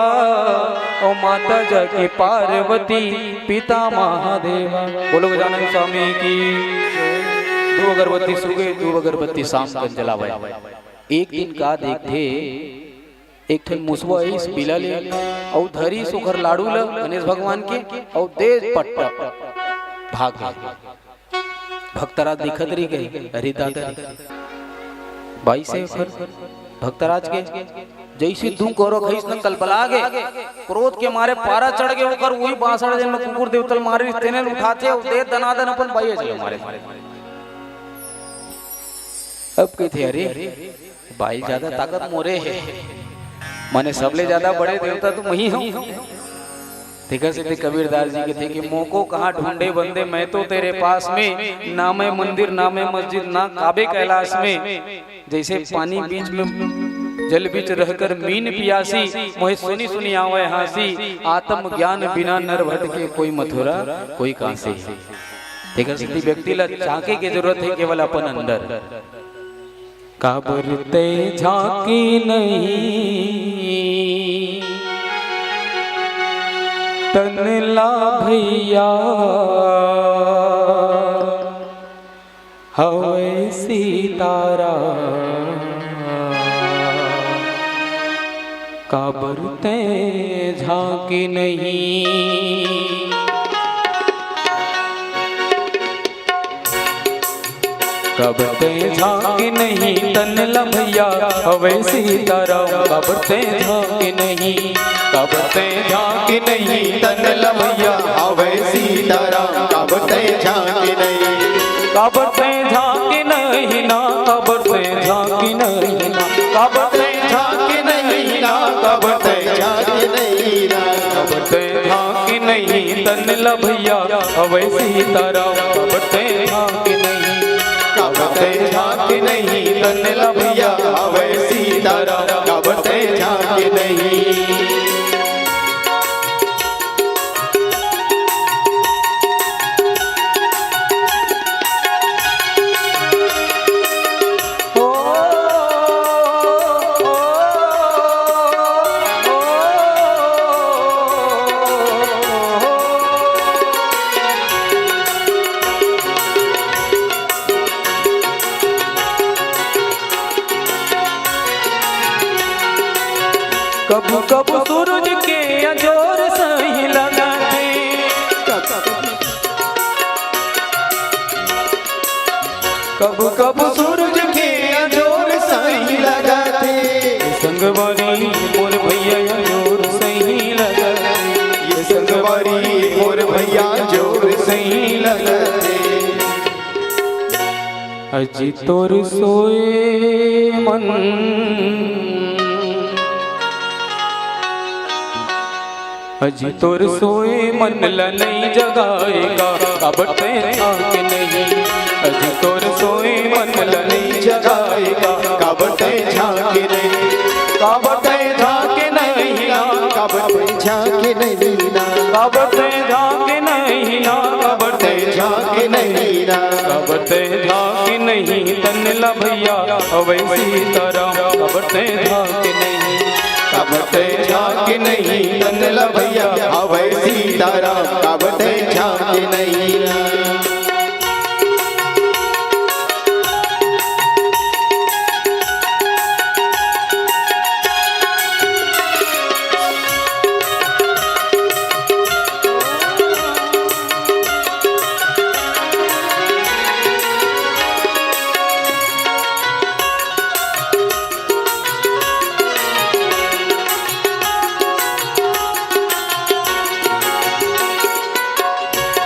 ओ माता जाकी पार्वती, पिता महादेवा। बोलो गजानन स्वामी की। दू अगरबत्ती सुगे, दू अगरबत्ती शाम कन जलावे। एक दिन का देखथे, एक ठन मुसवा आइस बिला ले, अउ धरिस ओखर लाड़ू ल गणेश भगवान के, अउ दे पट्टा भाग गे। भक्तराज दिखत रही गए, अरे दादा रे, बाइस हे ओखर भक्तराज के। जैसे दू कोरो खइस न कलबला गे, क्रोध के मारे पारा चढ़ गे ओकर, वही बांसड़ा जेन में कुकुर देवतल मारे, तेने ल उठाथे अउ दे दनादन अपन बाई चले मारे। अब कहिथे, अरे बाई ज्यादा ताकत मोरे हे, माने सबले ज्यादा बड़े देवता तो मही हूं। तेकर सेती कबीरदास जी कहिथे कि मोको कहाँ ढूंढे बंदे, मैं तो तेरे पास में, ना मैं मंदिर ना मैं मस्जिद ना काबे कैलाश में। जैसे पानी बीच में जल बीच रहकर मीन पियासी, मोहे सुनी सुनी आवे हाँसी, आत्म ज्ञान बिना नर भटके कोई मथुरा कोई काशी। तेकर सेती व्यक्ति ला झांके के जरूरत हे केवल अपन अंदर। काबर तैं झांके नहीं तन ला भैया, हवय सीताराम। काबर तैं झांके नहीं, काबर तैं झांके नहीं तन ला भैया, हवय सीताराम। काबर तैं झांके नहीं, काबर तैं झांके नहीं तन ला भैया, हवय सीताराम। काबर तैं झांके नहीं, काबर तैं झांके नहीं ना, काबर तैं झांके नहीं ना, काबर तैं झांके नहीं ना, काबर तैं झांके नहीं ना, काबर तैं झांके नहीं तन ला भैया, हवय सीताराम। काबर तैं झांके नहीं, काबर तैं झांके नहीं तन ला भैया, हवय सीताराम। काबर तैं झांके नहीं। कभू कभू सूरज के अंजोर सही लगथे, कभू कभू सूरज के अंजोर सही लगथे। संगवारी मोर भैया अंजोर सही लगथे, ये संगवारी मोर भैया अंजोर सही लगथे। अजी तोर सोए मन, अजी तोर सोए मन ल नइ जगाए का, काबर तैं झांके नहीं। अजी तोर सोए मन ल नइ जगाए का, काबर तैं झांके नहीं। काबर तैं झांके नहीं ना, काबर तैं झांके नहीं ना, काबर तैं झांके नहीं ना, काबर तैं झांके नहीं ना, काबर तैं झांके नहीं तन ला भैया, हवय सीताराम। काबर तैं झांके नहीं, काबर तैं झांके नहीं तन ला भैया, हवय सीताराम। काबर तैं झांके नहीं।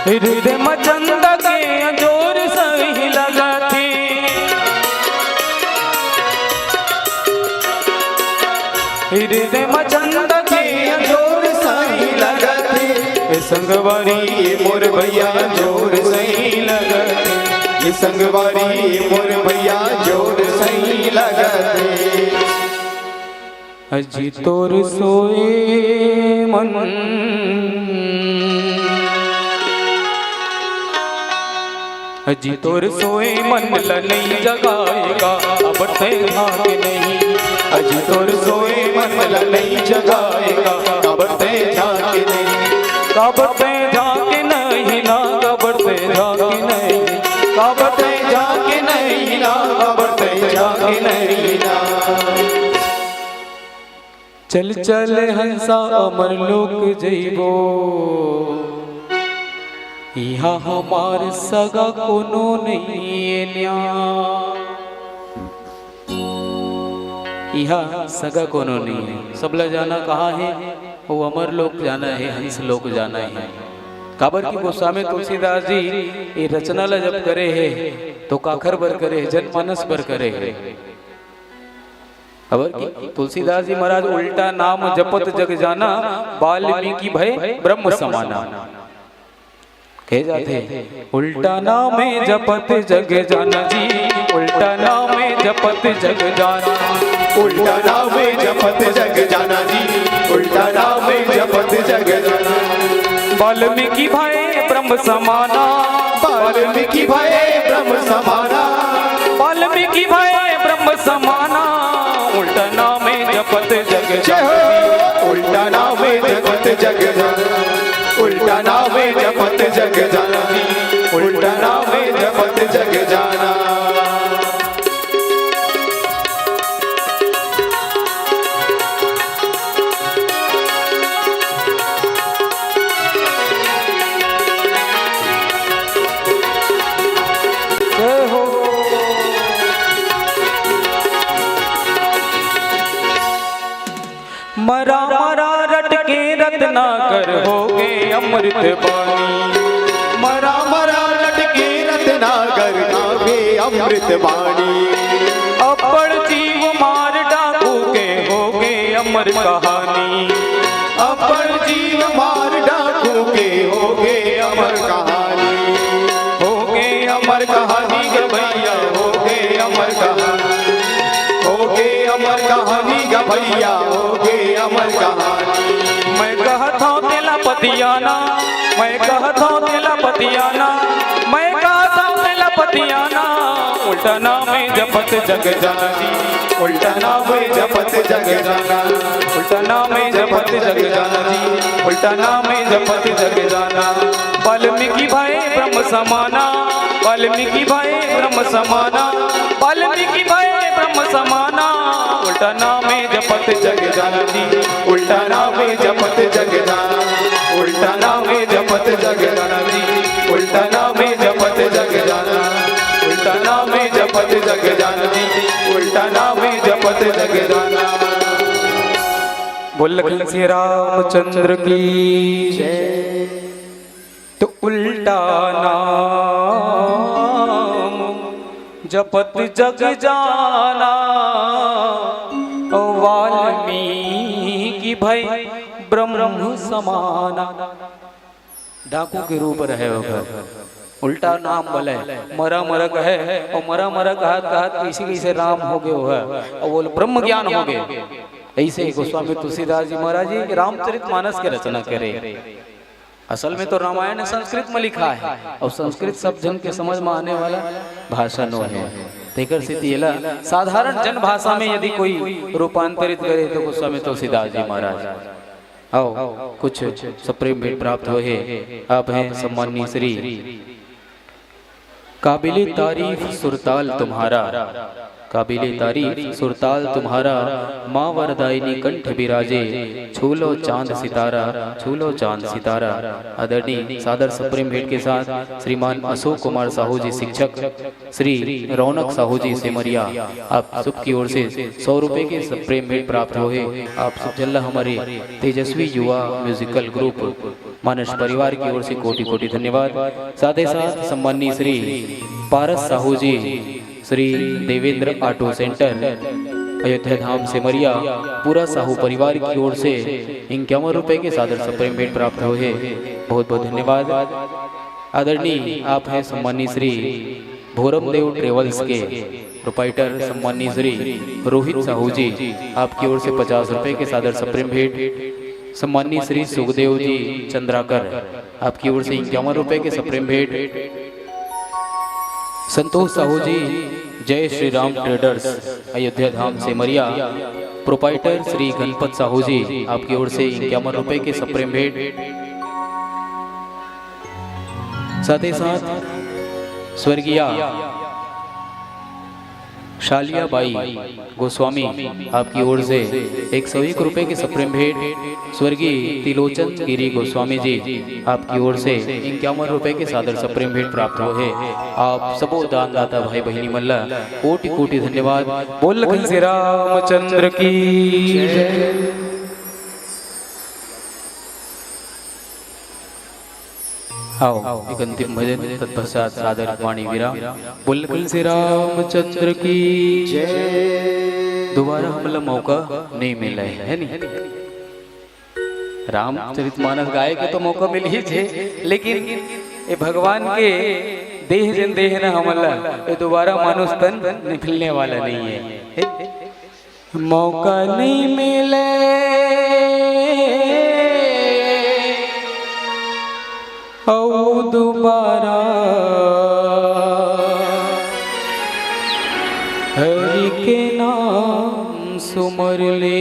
हृदय म चंदा के अंजोर सही लगथे, हृदय म चंदा के अंजोर सही लगथे। ए संगवारी ए मोर भैया अंजोर सही लगथे, ए संगवारी ए मोर भैया अंजोर सही लगथे। अजी तोर सोए मन, अजी तोर सोए मन ल नइ जगाए का, काबर तैं झांके नहीं। अजी तोर सोए मन ल नइ जगाए का, काबर तैं झांके नहीं। काबर तैं झांके नहीं ना, काबर तैं झांके नहीं, काबर तैं झांके नहीं ना, काबर तैं झांके नहीं ना। चल चल हंसा अमर लोक जइबो, इहाँ हमार सगा कोनो नइये न्या। इहाँ सगा कोनो नइये, सबला जाना कहाँ हे? वो अमर लोक जाना हे, हंस लोक जाना हे। काबर कि गोस्वामी तुलसीदास जी ये रचना ला जब करे हे, तो काखर बर करे हे? जनमानस बर करे हे। अबर कि तुलसीदास जी महाराज उल्टा नाम जपत जग जाना, वाल्मीकि भए ब्रह्म समाना। कहे जाथे, उल्टा नाम जपत जग जाना जी, उल्टा नाम जपत जग जाना, उल्टा नाम जपत जग जाना जी, उल्टा नाम जपत जग जाना। वाल्मीकि भए ब्रह्म समाना, वाल्मीकि भए ब्रह्म समाना। वाल्मीकि भए ब्रह्म समाना। उल्टा नामे जपत जग जय हो। उल्टा नामे जपत जग जाना। उल्टा नामे जपत जग जाना। उल्टा नामे जपत जग जाना। जय हो। मरा मरा रटके रत्नाकर होगे अमृत बानी। मरा मरा रटके रत्नाकर होगे अमृत बानी। अब्बड़ जीव मार डाकू के होगे अमर कहानी। अब्बड़ जीव मार डाकू के होगे अमर कहानी। होगे अमर कहानी ग भैया, होगे अमर कहानी। होगे अमर कहानी ग भैया, होगे अमर कहानी। मैं कहत हौं तेला पतियाना, मैं कहत हौं तेला पतियाना, मैं कहत हौं तेला पतियाना। उल्टा नामे जपत जग जाना जी, उल्टा नामे जपत जग जाना। उल्टा नामे जपत जग जाना जी, उल्टा नामे जपत जग जाना। वाल्मीकि भए ब्रह्म समाना। वाल्मीकि भए ब्रह्म समाना। वाल्मीकि भए ब्रह्म समाना। उल्टा नामे जपत जग जाना जी। उल्टा नामे जपत जग जाना। उल्टा नामे जपत जग जाना जी। उल्टा नामे जपत जग जाना। उल्टा नामे जपत जग जाना जी। उल्टा नामे जपत जग जाना। बोल लखन सिया रामचंद्र की जय। तो उल्टा नाम जपत जग जाना, वाल्मीकि भए ब्रह्म समाना। डाकू के रूप रहे ओकर, उल्टा नाम बोले, मरा मरा कहे, अउ मरा मरा कहत कहत कइसे कइसे राम होगे ओह, अउ वो ब्रह्म ज्ञान होगे। अइसे गोस्वामी तुलसीदास जी महाराज जी रामचरित मानस के रचना करे। असल में तो रामायण संस्कृत में लिखा है, अउ संस्कृत सब झन के समझ में आने वाला भाषा नोहे। तेकर सेती एला साधारण जन भाषा में यदि कोई रूपांतरित करे तो गोस्वामी तुलसीदास जी महाराज। आओ, कुछ सप्रेम भेंट प्राप्त होहे। आप हैं सम्माननीय श्री काबिले तारीफ सुरताल तुम्हारा, काबिले तारीफ सुरताल तुम्हारा, माँ वरदायिनी कंठ बिराजे, छू लो चांद सितारा, छू लो चांद सितारा। आदरणीय सादर सप्रेम भेंट के साथ श्रीमान अशोक कुमार साहू जी शिक्षक, श्री रौनक साहू जी सेमरिया, आप सब की ओर से सौ रुपए के सप्रेम भेंट प्राप्त होहे। आप सब झन ला हमारे तेजस्वी युवा म्यूजिकल ग्रुप मानस परिवार की ओर से कोटि कोटि धन्यवाद। साथ ही साथ सम्माननीय श्री पारस साहू जी, श्री देवेंद्र ऑटो सेंटर, अयोध्या धाम सेमरिया, पूरा साहू परिवार की ओर से इक्यावन रुपए के सादर सप्रेम भेंट प्राप्त होहे। बहुत बहुत धन्यवाद। आदरणीय आप हैं सम्माननीय श्री भोरमदेव ट्रेवल्स के प्रोप्राइटर सम्माननीय श्री रोहित साहू जी, आपकी ओर से पचास रुपए के सादर सप्रेम भेंट। सम्माननीय श्री सुखदेव जी चंद्राकर, आपकी ओर से इक्यावन रुपए के सप्रेम भेंट। संतोष साहू जी, जय श्री राम ट्रेडर्स, अयोध्या धाम सेमरिया, प्रोप्राइटर श्री गणपत साहू जी, आपकी ओर से इक्यावन रुपए के सप्रेम भेंट। साथ ही साथ स्वर्गीय शालिया बाई गोस्वामी, आपकी ओर से एक सौ एक रुपए के सप्रेम भेंट। स्वर्गीय त्रिलोचन गिरी गोस्वामी जी, आपकी ओर से इक्यावन रुपए के सादर सप्रेम भेंट प्राप्त होहे। आप सबो दानदाता भाई बहिनी मन ला कोटि कोटि धन्यवाद। बोल लखन सिया रामचंद्र की जय। आओ, एक अंतिम भजन, तत्पश्चात सादर वाणी विराम। बोल लखन सिया रामचंद्र की जय। दोबारा हमला मौका नहीं मिला है, है नहीं? रामचरितमानस गाए के तो मौका मिल ही छे, लेकिन ये भगवान के देह जन देह ना हमला, ये दोबारा मानुष तन मिलने वाला नहीं है, है? मौका नहीं मिले अउ दोबारा सुमर ले।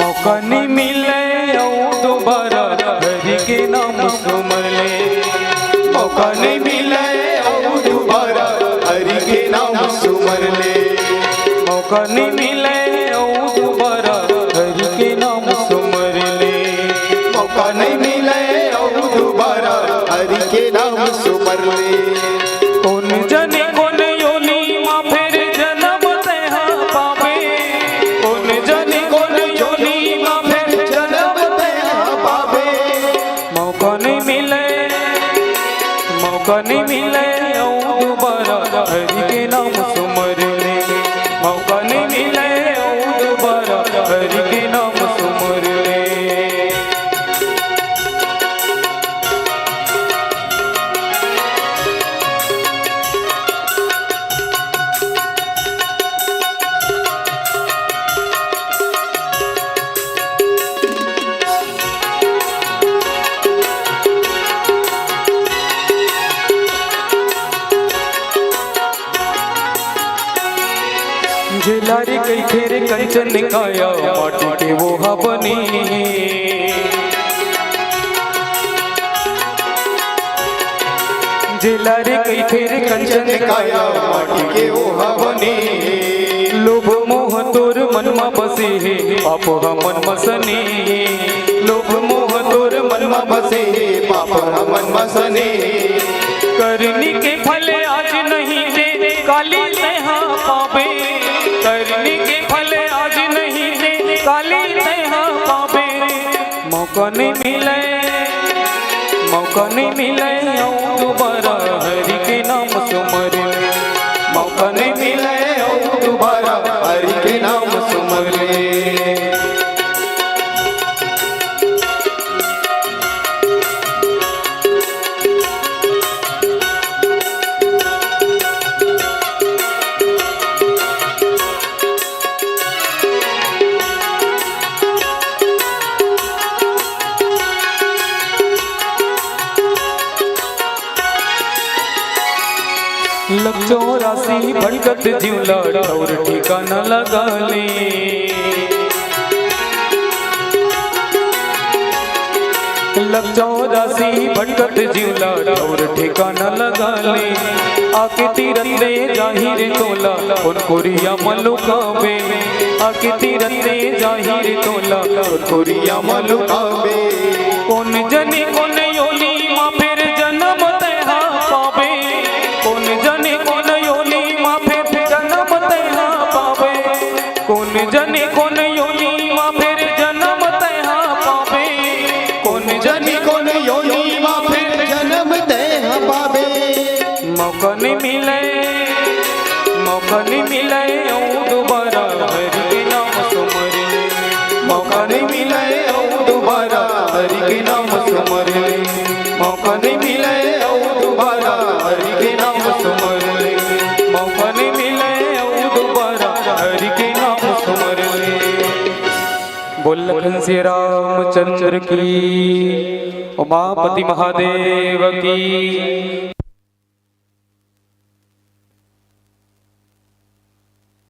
मौका नइ मिले अउ दोबारा हरि के नाम सुमर ले। मौका नइ मिले अउ दोबारा हरि के नाम सुमर ले। मौका नइ मिले अउ दोबारा हरि के नाम सुमर ले। मौका नइ मिले अउ दोबारा हरि के नाम सुमर ले। कोन जनी कोन योनी मा फेर जनम तेहा पाबे। कोन जनी कोन योनी मा फेर जनम तेहा पाबे। मौका नइ मिले, मौका नइ मिले अउ दोबारा हरि के नाम सुमर ले। मौका नइ मिले अउ दोबारा हरि के नाम सुमर ले। झेला रे कहिथे रे कंचन काया, माटी के वो हा बने। झेला रे कहिथे रे कंचन काया, माटी के वो हा बने। लोभ मोह तोर मन मा बसे हे, पाप हा मन मा सने। लोभ मोह तोर मन मा बसे हे, पाप हा मन मा सने। करनी के फल आज नहीं दे, काली तेहा पाबे। करनी के फल आज नहीं दे, काली तेहा पाबे। मौका नइ मिले, मौका नइ मिले अउ दोबारा हरि के नाम सुमर ले। मौका नइ मिले अउ दोबारा हरि के नाम सुमर ले। लग चौरासी भटकत जीव ला ठौर ठिकाना लगा ले। लग चौरासी भटकत जीव ला ठौर ठिकाना लगा ले। आके तीरथ ले जाही रे तोला, कोन कोरिया मा लुकाबे। आके तीरथ ले जाही रे तोला, कोन कोरिया मा लुकाबे। कोन जनी कोन योनी मा फेर जनम तेहा पाबे। कोन जनी कोन योनी मा फेर जनम तेहा पाबे। कोन जनी कोन योनी मा फेर जनम तेहा पाबे। कोन जनी कोन योनी मा फेर जनम तेहा पाबे। मौका नइ मिले, मौका नइ मिले अउ दोबारा हरि के नाम सुमर ले। मौका नइ मिले अउ दोबारा हरि के नाम सुमर ले। मौका नइ मिले अउ दोबारा हरि के नाम सुमर ले। मौका नइ मिले अउ दोबारा हरि के नाम सुमर ले। बोल लखन सिया रामचंद्र की, उमापति महादेव की।